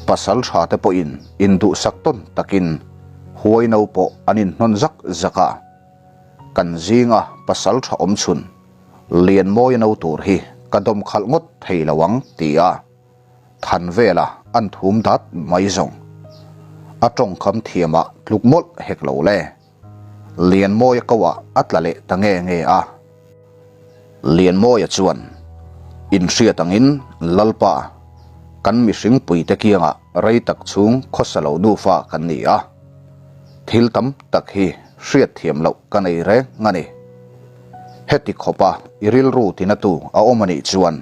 pasal tha te pawhin induhsak tawn takin huai no pawh an inhnawn zak zak a. Kan zinga pasal tha awm chhun Lianmawia no tur hi ka dawm khalh ngawt thei lo ang ti a than vela an thum dat mai zawng a tawngkam thiamah tluk mawlh hek lo le. Lianmawia koah a tla leh ta nge nge a. Lianmawia chuan, Inhriat angin Lalpa, kan mihring puite kiangah rei tak chhung khawsa lo nufa kan ni a. Thil tam tak hi hriat thiam loh ka nei reng a ni. Heti khawpa i rilru tinatu a awm a nih chuan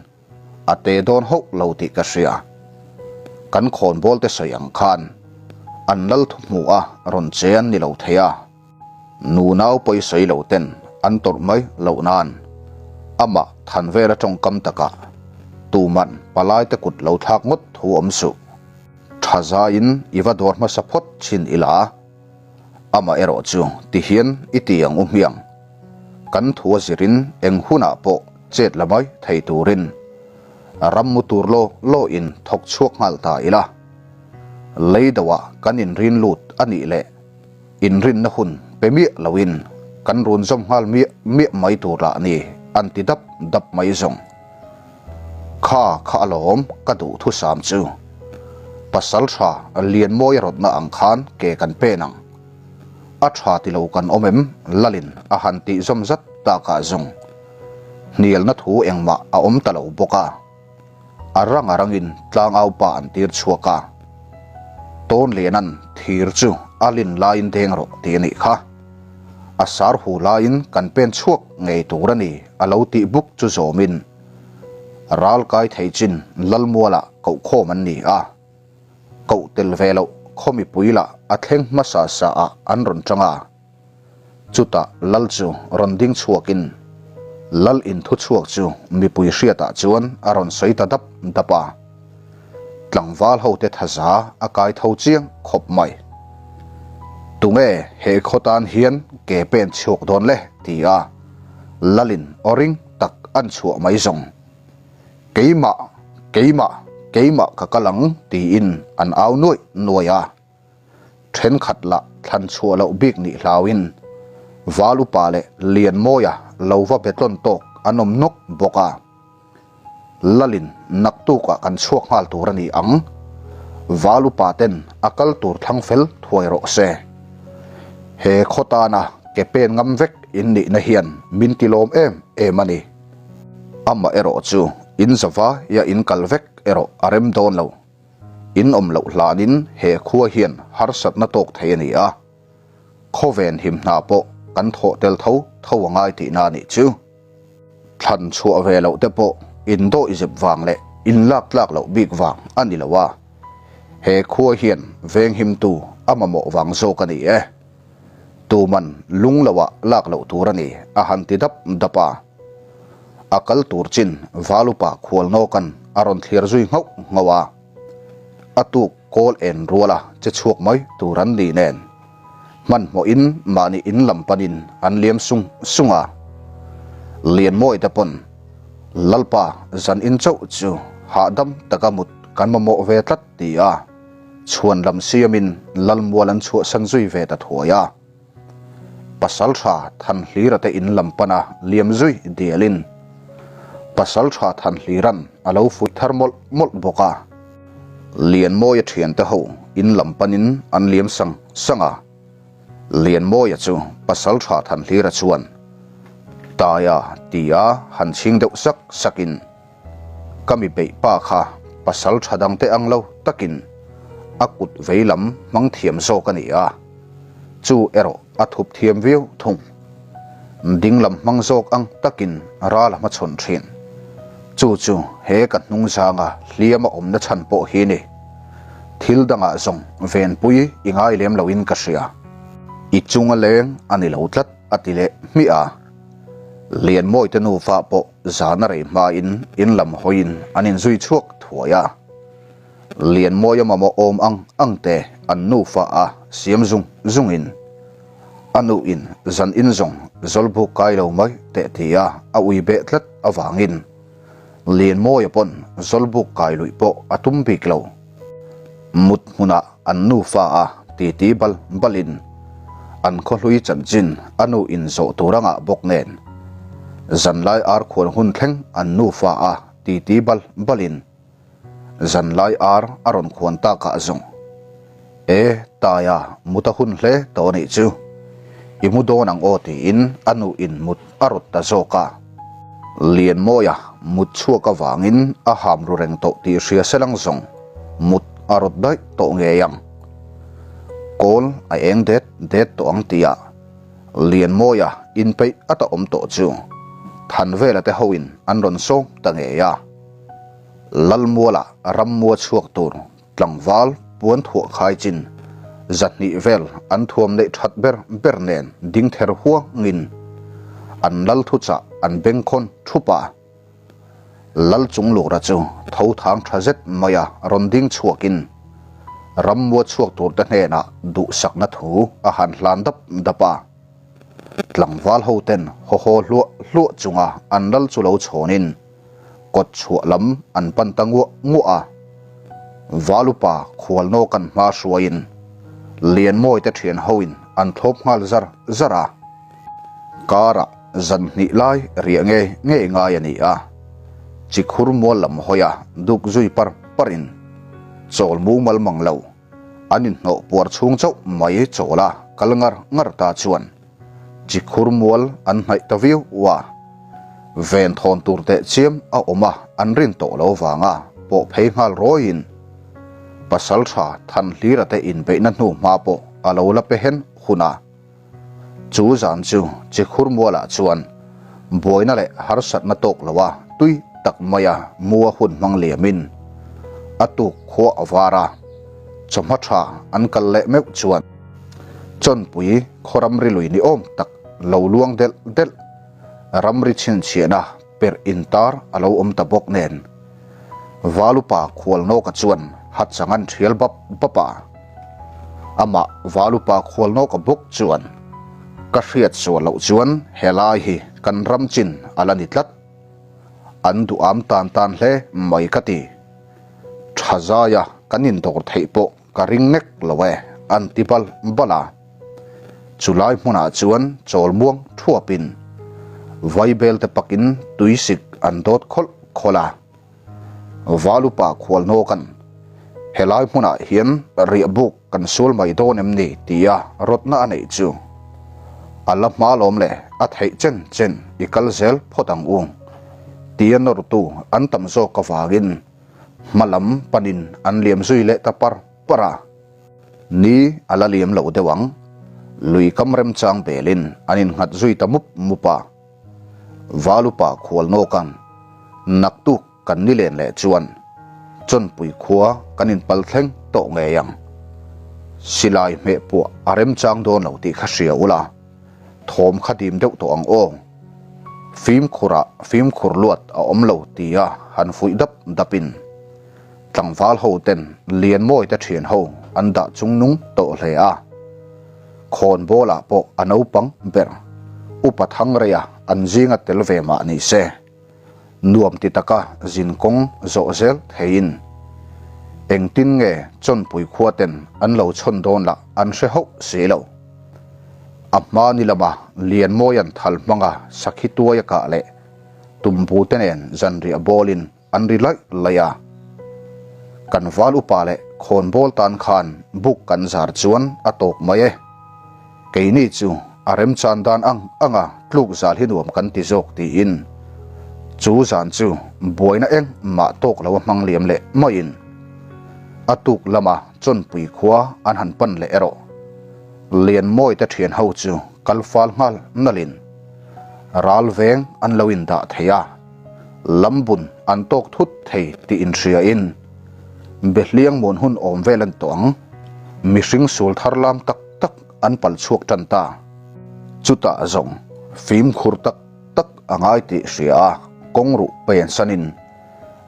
A te dawn hauh lo tih ka hria. Kan khawnbawl te sawi ang khan an lal thu hmuh a rawn che an ni lo thei a. Nunau pawi sawi lo ten an tawrh mai loh nan amah than vel a tawngkam takah tuman palai te kut lo thlak ngawt thu awm suh. Tha zaiin i va dawr hmasa phawt chin ila. Amah erawh chu ti hian i ti ang u hmiang. Kan thu a zirin eng hunah pawh chet la mai thei turin ram mu tur law law in thawk chhuak nghal ta ila. Lei doah kan inrin lut a nih leh inrinna hun pe miah loin kan run zawm nghal miah miah mai tur lah ni an ti dap dap mai zawng. Kha kha alawm ka duh thusam chu. Pasal tha Lianmawia rawtna ang khan ke kan pen ang. A tha ti lo kan awm em Lalin a han tih zawm zat takah zawng hnialna thu engmah a awm ta lo bawk a. A rang a rangin tlangau pa an tir chhuak a. Tawnlianan thir chu a lin laiin deng rawh tih a nih kha. A sar hu laiin kan pen chhuak ngei tur a ni a lo tih buk chu zawmin ral kai thei chin Lalmualah kohkhawm an ni a. Koh tel ve loh khaw mipui lah a thleng hmasa sa ah an rawn tang a. Chutah Lal chu rawn ding chhuakin Lal in thu chhuak chu mipui hriatah chuan a rawn sawi ta dap dap a. Tlangval hote thaza a kai tho chiang khawp mai. Tunge he khaw tan hian ke pen chhuak dawn le? ti a Lalin aw ring tak an chhuah mai zawng. Keimah! Keimah! Keimah ka kal ang tiin an au nuaih nuaih a. Thenkhat lah thlan chhuah loh bik nih hlauin Val upa leh Lianmawia lo va be tlawn tawk an awm nawk bawk a. Lalin naktukah kan chhuak nghal tur a ni ang. Val upa ten a kal tur thlang fel thuai rawh se. He khaw tana ke pen ngam vek in nihna hian min ti lawm em em a ni. Amah erawh chu in zava ia in kal vek erawh a rem dawn lo. In awm loh hlanin he khua hian harsatna tawk thei a ni a. Khawven him hna pawh kan thawh tel tho tho a ngai tihna a nih chu. Thlan chhuah ve loh te pawh indawihzep vang leh inlak tlak loh bik vang a ni lo a, he khua hian venghimtu a mamawh vang zawk a ni e. Tuman lung loah lak loh tur a ni a han ti dap dap a. A kal tur chin Valupa khualnawkan a rawn thlir zui nghauh nghauh a. A tuk kawl en ruala che chhuak mai tur an ni nen. Hmanhmawhin mahni in lam panin an liam sung sung a. Lianmawi te pawn Lalpa zan in chauh chu hahdam taka mut kan mamawh ve tlat ti a, chhuan lam siamin Lalmual an chhuahsan zui ve ta thuai a. Pasaltha Thanhlira te in lam pana liam zui dialin Pasaltha Thanhliran a lo fuih thar mawlh mawlh bawk a. Lianmawia thiante ho in lam panin an liam sang sang a. Lianmawia chu Pasaltha Thanhlira chuan Taia tia han chhing deuh sak sakin, Ka mi beih pa kha pasal tha dang te ang lo takin a kut vei lam hmang thiam zawk a ni a, chu erawh a thup thiam viau thung. Ding lam hmang zawk ang takin ral a hmachhawn thin. Chu chu he ka hnung zanga hliam a awmna chhan pawh hi ni. Thil dangah zawng venpui i ngai lem loin ka hria. I chunga leng a ni lo tlat a ti leh hmiah a. Lianmawite nufa pawh zan a rei hmain in lam hawiin an inzui chhuak thuai a. Lianmawia mamawh awm ang ang te an nufa a siam zung zungin a nuin zan in zawng zawlbuk kai lo mai teh tia a ui beh tlat avangin Lianmawia pawn zawlbuk kai luih pawh a tum bik lo. Mut hmunah an nufa a titi bal balin an khawhlui chanchin a nu in zawh tur a ngah bawk nen zanlai ar khuan hun thleng an nufa a titi bal balin zanlai ar a rawn khuan takah zawng e Taia mut a hun hle tawh anih chu i mu dawn ang aw tiin a nu in mut a rawt ta zawk a. Lianmawia mut chhuak avangin a ham ru reng tawh tih hria selang zawng mut a rawt daih tawh ngei ang. Kawl a eng det det tawh ang tihah Lianmawia inpeih a ta awm tawh chu Thanvela te hoin an rawn sawm ta ngei a. Lalmuala rammua chhuak tur tlangval puan thuah khai chin zahnih vel an thuam neih that ber ber nen ding ther huangin an lal thuchah an bengkhawn thup a. Lal Chunglura chu tho thang tha zet maia rawn ding chhuakin rammua chhuak turte hnenah duhsakna thu a han hlan dap dap a. Tlangval hoten haw haw hluah hluah chunga an lal chu lo chhawnin kawt chhuah lam an pan ta nguah nguah a. Valupa khualnawk an hma hruaiin Lianmawite thian hoin an thlawp nghal zar zar a. Karah zan hnih lai riah ngei ngei ngai a ni a, chikhur mual lam hawia duk zui par parin chawl mumal mang lo an inhnawh puar chhung chauh mai chawla kal ngar ngar ta chuan chikhur mual an hnaih ta viau a, ven thawn tur teh chiam a awm a an rin tawh lo vanga pawh phei nghal rawiin Pasaltha Thanhlira te inbeihna hnu hma pawh a lo la pe hen hun a. Chu zan chu Chikhur mualah chuan buaina leh harsatna tawk loa tui tak maia mua hun hmang liamin a tuk khua a var a, chawhma tha an kal leh meuh chuan Chawnpui khaw ramri lui ni awm tak lo luang delh delh ramri chhinchhiahna perh intar a lo awm ta bawk nen Valupa Khualnawka chuan hachang an thial bap bap a. Amah Valupa Khualnawka bawk chuan, Ka hriat sual loh chuan helai hi kan ram chin a la ni tlat. An duham tan tan hle mai ka ti. Tha zaia kan indawr theih pawh ka ring nek lo e, an ti bal bal a. Chulai hmunah chuan chawl muang thuapin vaibel te pakin tuisik an dawt khawlh khawlh a. Valupa khualnawka'n helai hmunah hian riahbuk kan sual mai dawn em ni tia rawtna a neih chu a la hma lawm le a theih chen chen i kal zel phawt ang u tia nawrtu an tam zawk avangin hma lam panin an liam zui leh ta par par a. Ni a la liam lo deuh ang, lui kam remchang belin an innghat zui ta mup mup a. Valupa khualnawka'n naktuk kan ni len leh chuan Chawnpui khua kan inpal thleng tawh ngei ang. Silai hmeh puah a remchang dawn lo tih kha hria ula, thawm kha dim deuh tawh ang aw. Fimkhurah fimkhur luat a awm lo tia han fuih dap dapin tlangval ho ten Lianmawi te thian ho an dah chungnung tawh hle a. Khawnbawlah pawh a naupang ber Upa Thangreia an zinga tel ve mah ni se. Nuam ti taka zin kawng zawh zel theiin engtin nge Chawnpui khua ten an lo chhawn dawn lah an hre hauh si lo. A hma ni lama Lianmawia'n thal hmanga sakhi tuai a kah leh tumbu te nen zanriah bawlin an ri laih laih a. Kan val upa leh khawnbawl tan khan buk kan zar chuan a tawk mai e. Keini chu a remchan dan ang anga tluk zal hi nuam kan ti zawk tiin chu zan chu buaina eng mah tawk lo a hmang liam leh maiin a tuk lama Chawnpui khua an han pan leh erawh Lianmawi te thian ho chu kal fal nghal nalin ral veng an lo indah thei a, lambun an tawk thut thei tih inhriain Behliang muan hun awm vel an tawh ang. Mihring sul thar lam tak tak an pal chhuak tan ta. Chutah zawng fimkhur tak tak a ngai tih hria a, kawng ruh pen sanin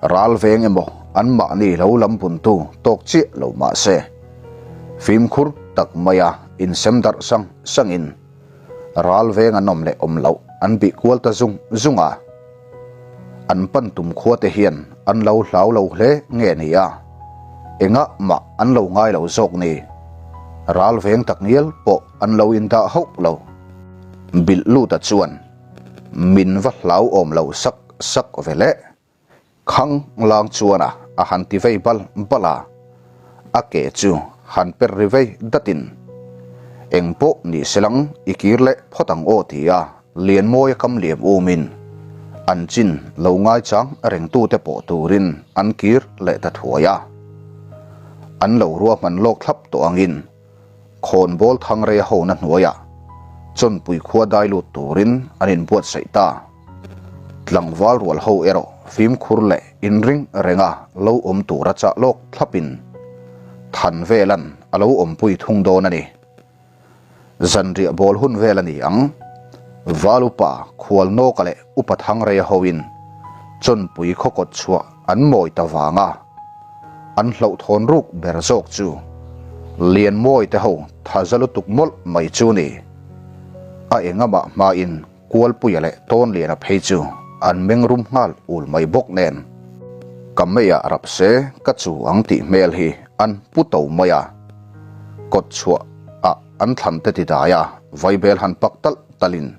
ral veng emaw anmahni lo lam buntu tawk chiah lo mah se, fimkhur tak maia insem darh sang sangin ral veng an awm leh awm loh an bih kual ta zung zung a. An pan tum khua te hian an lo hlau lo hle nge ni a, engah mah an lo ngai lo zawk ni. Ral veng tak ngial pawh an lo indah hauh lo. Bilh luta chuan min va hlau awm lo sak sak ve le. Khang lang chuan a a han ti vei bal bal a, a ke chu han per ri vei datin eng pawh ni selang i kir leh phawt ang aw ti a Lianmawia kam liam umin an chin lo ngaichang rengtute pawh turin an kir leh ta thuai a. An lo ruahman lawk thlap tawh angin khawnbawl Thangreia hona hnuaiah Chawnpui khua dai lut turin an inbuatsaih ta. Tlangval rual ho erawh fimkhur leh inring renga lo awm tura chah lawk thlapin Thanvelan a lo awmpui thung dawn a ni. Zanriah bawl hun vel a ni ang. Val upa Khualnawka leh Upa Thangreia hoin Chawnpui khaw kawt chhuah an mawi ta vang a, an hlauhthawn ruk ber zawk chu Lianmawi te ho tha za lutuk mawlh mai chu ni. A engamah hmain Kualpuia leh Tawnliana phei chu an meng rum nghal ul mai bawk nen, Ka meiah rap se ka chu ang tih hmel hi an pu to mai a, kawt chhuah ah an thlan te ti dai a, vaibel han pak talh talhin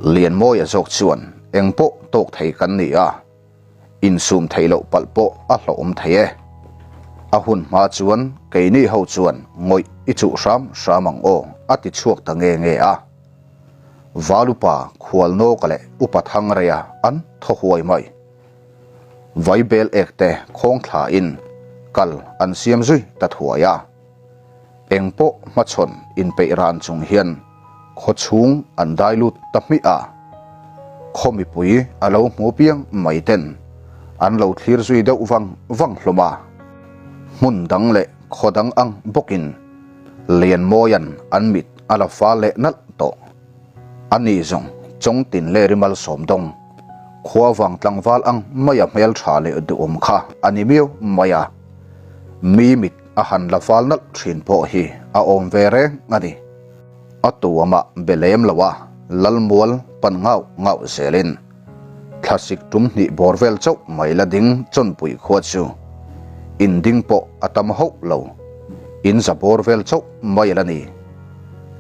Lianmawia zawk chuan engpawh tawk thei kan ni a, Insum theih loh palh pawh a hlauhawm thei e. A hun hma chuan keini ho chuan ngawih i chuh hram hram ang aw a ti chhuak ta nge nge a. Valupa Khualnawka leh Upa Thangreia an thaw huai mai. Vaibel ek te khawng thlain kal an siam zui ta thuai a. Eng pawh hmachhawn inpeih ran chung hian khaw chhung an dai lut ta hmiah a, khaw mipui a lo hmu piang mai ten an lo thlir zui deuh vang vang hlawm a. Hmun dang leh khaw dang ang bawkin Lianmawia'n an mit a la fal leh nalh tawh. A ni zawng Chawngtin leh Rimalsawm dawng khua vang tlangval ang maia hmeltha leh duhawm kha a ni miau mai a, mi mit a han la fal nalh thin pawh hi a awm ve reng a ni. A tuamah be lem lo a, Lalmual pan ngauh ngauh zelin thlasik tum hnih bawr vel chauh mai la ding Chawnpui khua chu. In ding pawh a tam hauh lo. In za bawr vel chauh mai a la ni.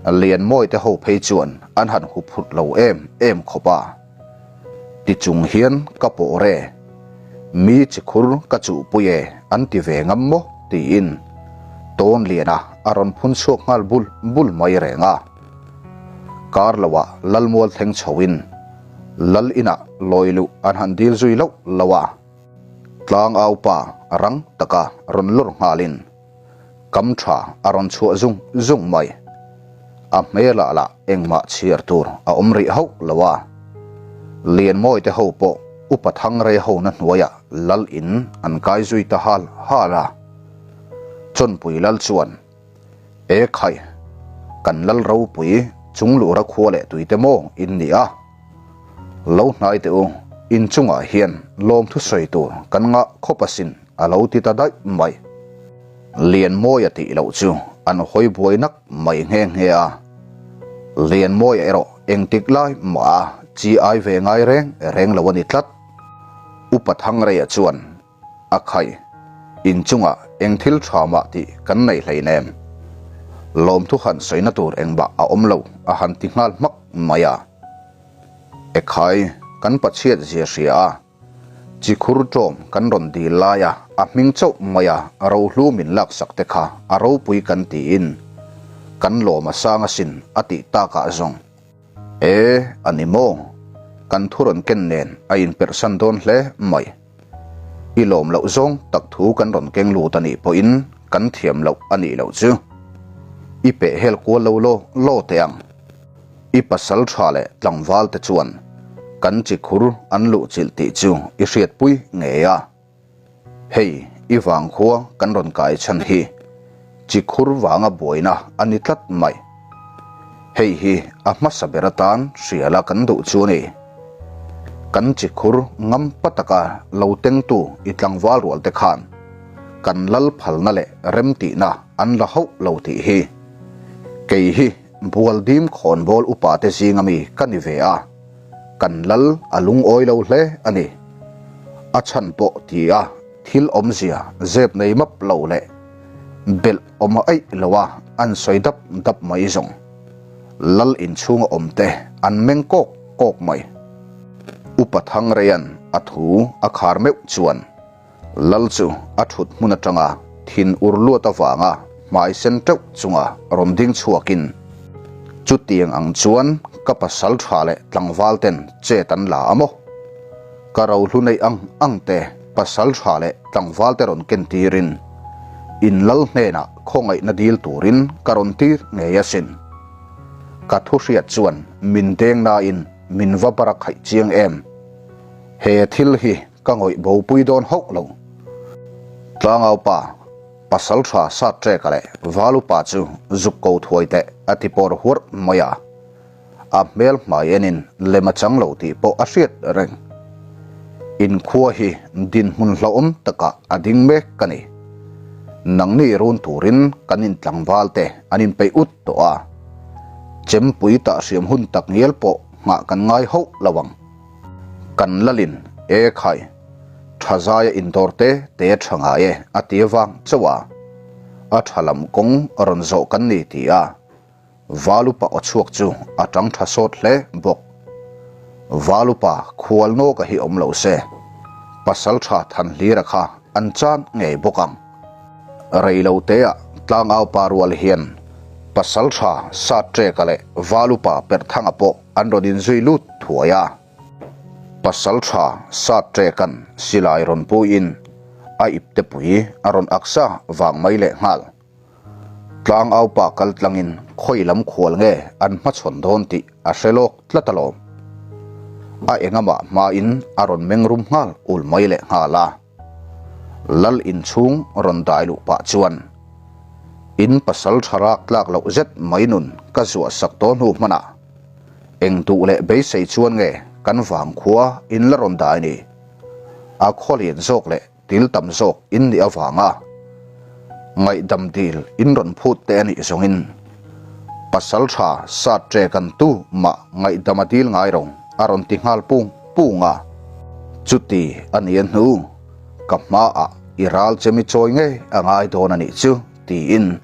Lianmawi te ho phei chuan an han huphurh lo em em khawp a. Ti chung hian ka pawh re. Mi chi khur ka chuhpui e an ti ve ngam maw tiin Tawnliana a rawn phun chhuak nghal bul bul mai reng a. Kar loah Lalmual thleng chhoin Lal inah lawi luh an han dil zui loh loh a. Tlangau pa rang taka rawn lawr nghalin kam tha a rawn chhuah zung zung mai. A hmelah lah engmah chhiar tur a awm rih hauh lo a. Lianmawi te ho pawh upa Thangrei hona hnuaiah lal in an kai zui ta hal hal a. Chawnpui lal chuan, E khai, kan lal ropui chunglura khua leh tuite maw in ni a? Lo hnai teh u, inchungah hian lawmthu sawi tur kan ngah khawp asin a lo ti ta daih mai. Lianmawia tih loh chu an hawi buai nak mai nghe nghe a. Lianmawia erawh engtik lai mah a chi ai ve ngai reng reng lo a ni tlat. Upa Thangreia chuan A khai, inchungah eng thil tha mah tih kan nei hleinem. Lawmthu han sawina tur engmah a awm lo a han ti nghal hmak mai a. E khai, kan pachhiat zia hria a, chi khur ṭawm kan rawn dil laia a hming chauh maia rohlu min laksak te kha a ropui kan tiin kan lawm a sang asin a tih takah zawng. E, a ni maw? Kan thu rawn ken nen a inperhsan dawn hle mai. I lawm loh zawng tak thu kan rawn keng lut a nih pawhin kan thiam loh a nih loh chu. I peh hel kual lo law law teh ang. I pasal tha leh tlangval te chuan kan chi khur an luh chilh tih chu i hriatpui ngei a. Hei, i vangkhua kan rawn kai chhan hi chi khur vanga buaina a ni tlat mai. Hei hi a hmasa ber atan hriala kan duh chu a ni. Kan chi khur ngam pa taka lo tengtu i tlangval rual te khan kan lal phalna leh remtihna an la hauh lo tih hi. Kei hi Bualdim khawnbawl upa te zinga mi ka ni ve a, kan lal a lungawi lo hle a ni. A chhan pawh ti a thil awmzia zep nei map lo leh belh awm aih lo a an sawi dap dap mai zawng. Lal inchhunga awm te an meng kawk kawk mai. Upa Thangreian a thu a khar meuh chuan Lal chu a thut hmun atanga thin ur luat avanga hmai sen teuh chunga rawn ding chhuakin, Chutiang ang chuan ka pasal tha leh tlangval ten chet an la a maw? Ka rohlu neih ang ang te pasal tha leh tlangval te rawn ken tirin in lal hnenah khawngaihna dil turin ka rawn tir ngei asin. Ka thu hriat chuan min deng nain min va bara khaih chiang em. He thil hi Ka ngawih bopui dawn hauh lo. Tlangau pa, pasal tha sat ṭeka leh val upa chu zuk ko thuai teh a ti pawr huarh mai a. A hmel hmai enin lem a chang lo tih pawh a hriat reng. Inkhua hi dinhmun hlauhawm takah a ding mek ka ni. Nangni run turin kan intlangval te an inpeih ut tawh a. Chempui tahhriam hun takngial pawh nghah kan ngai hauh lo ang. Kan lalin, E khai, tha zaia indawr te te tha ngai e a ti avang chauh a, a tha lam kawng a rawn zawh kan ni ti a, Valupa aw chhuak chu a tang tha sawt hle bawk. Valupa khual nawka hi awm lo se, pasal tha than hlira kha an chan ngei bawk ang. Rei lo teah tlangau pa rual hian pasal tha Satreka leh Valupa Perhthanga pawh An rawn inzui lut thuai a, pasal tha Satreka'n silai rawn puiin a iptepui a rawn aksa vang mai leh nghal. Tlangaupa kal tlangin khawi lam khual nge an hmachhawn dawn tih a hre lawk tlat alawm. A engamah hmain a rawn meng rum nghal ul mai leh nghal a. Lal inchhung rawn dai luh pah chuan in pasal tha rak tlak loh zet mai nun ka zuah sak tawh hnu hmanah eng duh leh beisei chuan nge kan vangkhua in la rawn dai ni? A khaw lian zawk leh til tam zawk in nih avanga ngaihdam dil in rawn phut te a nih zawngin pasal tha sat ṭe kan tu mah ngaihdam a dil ngai ro a rawn ti nghal pung pung a. Chuti a nia hnu ka hmaah. i ral chem i chawi ngei a ngai dawn a nih chu, tiin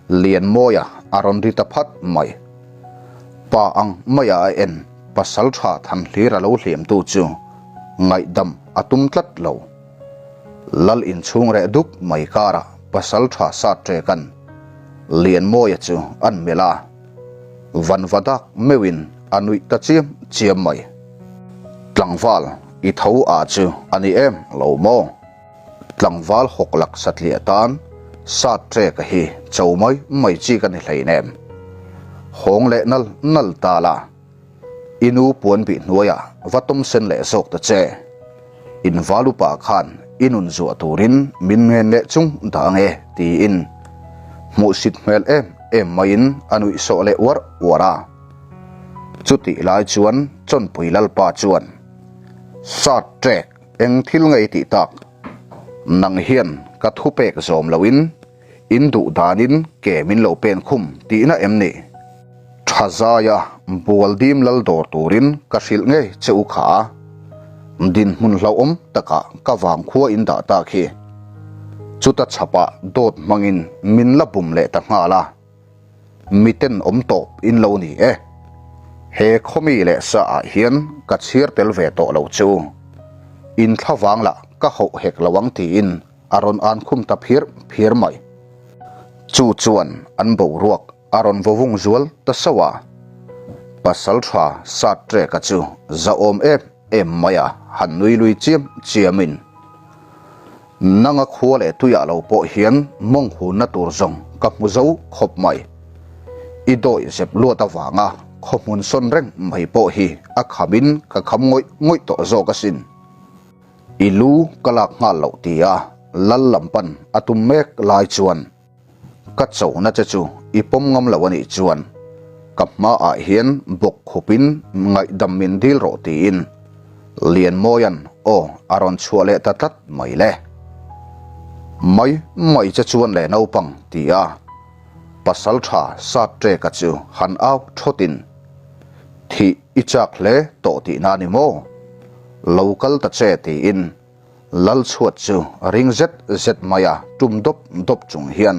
Lianmawia a rawn ri ta phat mai. Pa ang maia a en pasaltha Thanhlir a lo hliamtu chu ngaihdam a tum tlat lo. Lal inchhung reh dup mai karah pasaltha Satreka'n Lianmawia chu an melh a, vanva dak meuhin a nuih ta chiam chiam mai. Tlangval i tho a chu a ni em lo maw? Tlangval hawk lak satliah tan Satreka hi cho mai mai chi ka ni hleinem. Hawng leh nal nal ta la. I nu puan bih hnuaiah va tawm sen leh zawk ta che. In val upa khan i nun zuah turin min ngen leh chung dah ang e, tiin hmuhsit hmel em em maiin a nuih sawh leh uar uar a. Chutih lai chuan Chawnpui Lalpa chuan, Sat ṭek, eng thil ngei tih tak? Nang hian ka thupek zawm loin In duh danin ke min lo pen khum tihna em ni? Tha zaia bual dim lal dawr turin ka hrilh ngei che u kha a, dinhmun hlauhawm takah ka vangkhua in dah tak hi. Chuta chhapah dawt hmangin min la bum leh ta nghal a, miten awm tawp in lo ni e. He khawmi leh sa ah hian ka chhiar tel ve tawh lo che u. In thlavang lah ka hauh hek lo ang tiin a rawn an khum ta phir phir mai. Chu chuan an boruak a rawn vawvung zual ta sauh a. Pasaltha Satreka chu zahawm em em mai a han nui lui chiam chiamin, Nanga khua leh tuiah lo pawh hian mawng hunna tur zawng ka hmu zo khawp mai. I dawih zep luat avanga khaw hmun sawn reng mai pawh hi a khamin ka kham ngawih ngawih tawh zawk asin. I lu ka lak nghal loh ti a lal lam pan a tum mek lai chuan ka chona che chu i pawm ngam lo a nih chuan ka hmaah hian bawk khupin ngaihdam min dil rawh tiin Lianmawia'n aw a rawn chhuah leh ta tlat mai le. Mai mai che chuan le naupang ti a pasaltha Satreka chu han au thawtin thih I chak hle tawh tihna a ni maw? Lo kal ta che tiin Lal chhuat chu ring zet zet mai a tum dawp dawp chung hian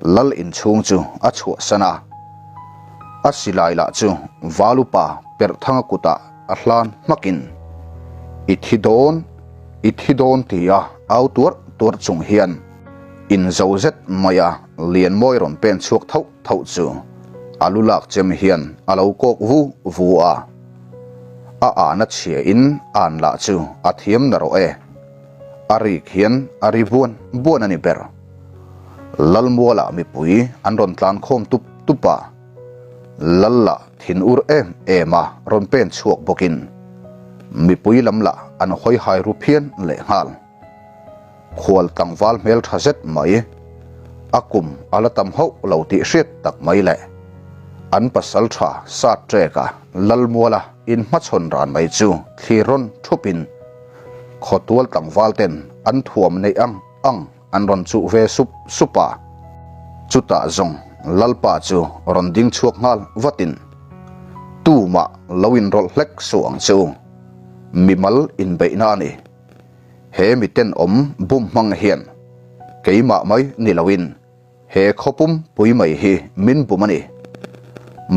Lal inchhung chu a chhuahsan a. A silai lah chu Valupa Perhthanga kutah a hlan hmakin I thi dawn, i thi dawn tia au tuarh tuarh chung hian inzo zet mai a Lianmawi rawn pen chhuak thauh thauh chu a lu lak chem hian a lo kawk vu vu a, a ahna chhia in an lah chu a thiam na rawh e, a rik hian a ri buan buan a ni ber. Lalmualah mipui an rawn tlan khawm tup tup a, Lal lah thin ur em em a rawn pen chhuak bawkin mipui lam lah an hawi hai ru phian lehnghal. Khual tlangval hmel tha zet mai, a kum a la tam hauh lo tih hriat tak mai leh an pasal tha sat trek a Lalmuala inhmachhawn ran mai chu thlir rawn thupin khawtual tlangval ten an thuam neih ang ang an rawn chuh ve sup sup a. Chutah zawng Lalpa chu rawn ding chhuak nghal vatin tumah lo inrawlh hlek suh ang che u, mimal inbeihna a ni. He miten awm bum hmang hian keimah mai ni loin he khaw pum pui mai hi min bum a ni.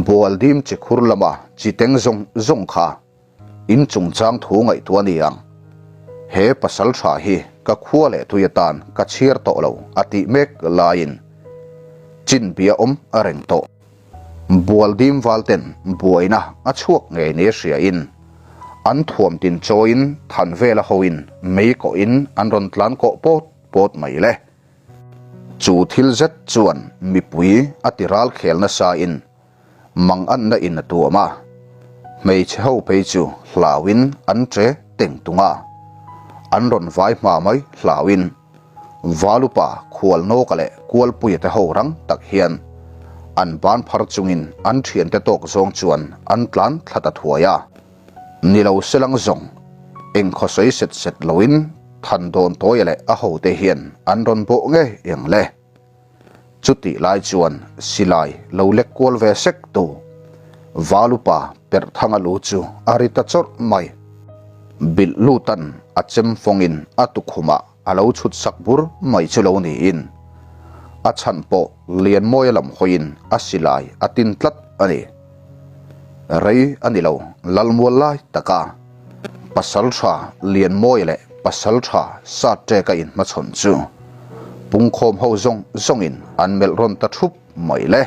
Bual dim chi khur lama chi teng zawng zawng kha in chungchang thu ngaihtuah a ni ang. He pasal tha hi ka khua leh tui atan ka chhiar tawh lo a tih mek laiin chin bia awm a reng tawh. Bualdim valten buaina a chhuak ngei ni hriain an thuam tin chawiin than vela hoin mei kawhin an rawn tlan kawh pawt pawt mai le. Chu thil zet chuan mipui a ti ral khel nasain manganna in a tuam a, hmeichhe ho phei chu hlauin an che teng tung a, an rawn vai hma mai hlauin. Valupa Khualnawka leh Kualpuia te ho rang tak hian an ban phar chungin an thiante tawk zawng chuan an tlan thla ta thuai a. Ni lo selang zawng eng khawsawi set set loin Thandawntawi leh a hote hian an rawn bawh ngei ang le. Chutih lai chuan silai lo lek kual ve sek tu Valupa Perhthanga lu chu a ri ta chawrh mai. Bilh lutan a chem fawngin a tukhumah. a lo chhut sak bur mai chu lo niin a chhan pawh Lianmawia lam hawiin a silai a tin tlat a ni. Rei a ni lo, Lalmual lai taka Pasaltha Lianmawia leh Pasaltha Satreka inhmachhawn chu pungkhawm ho zawng zawngin an melh rawn ta thup mai le.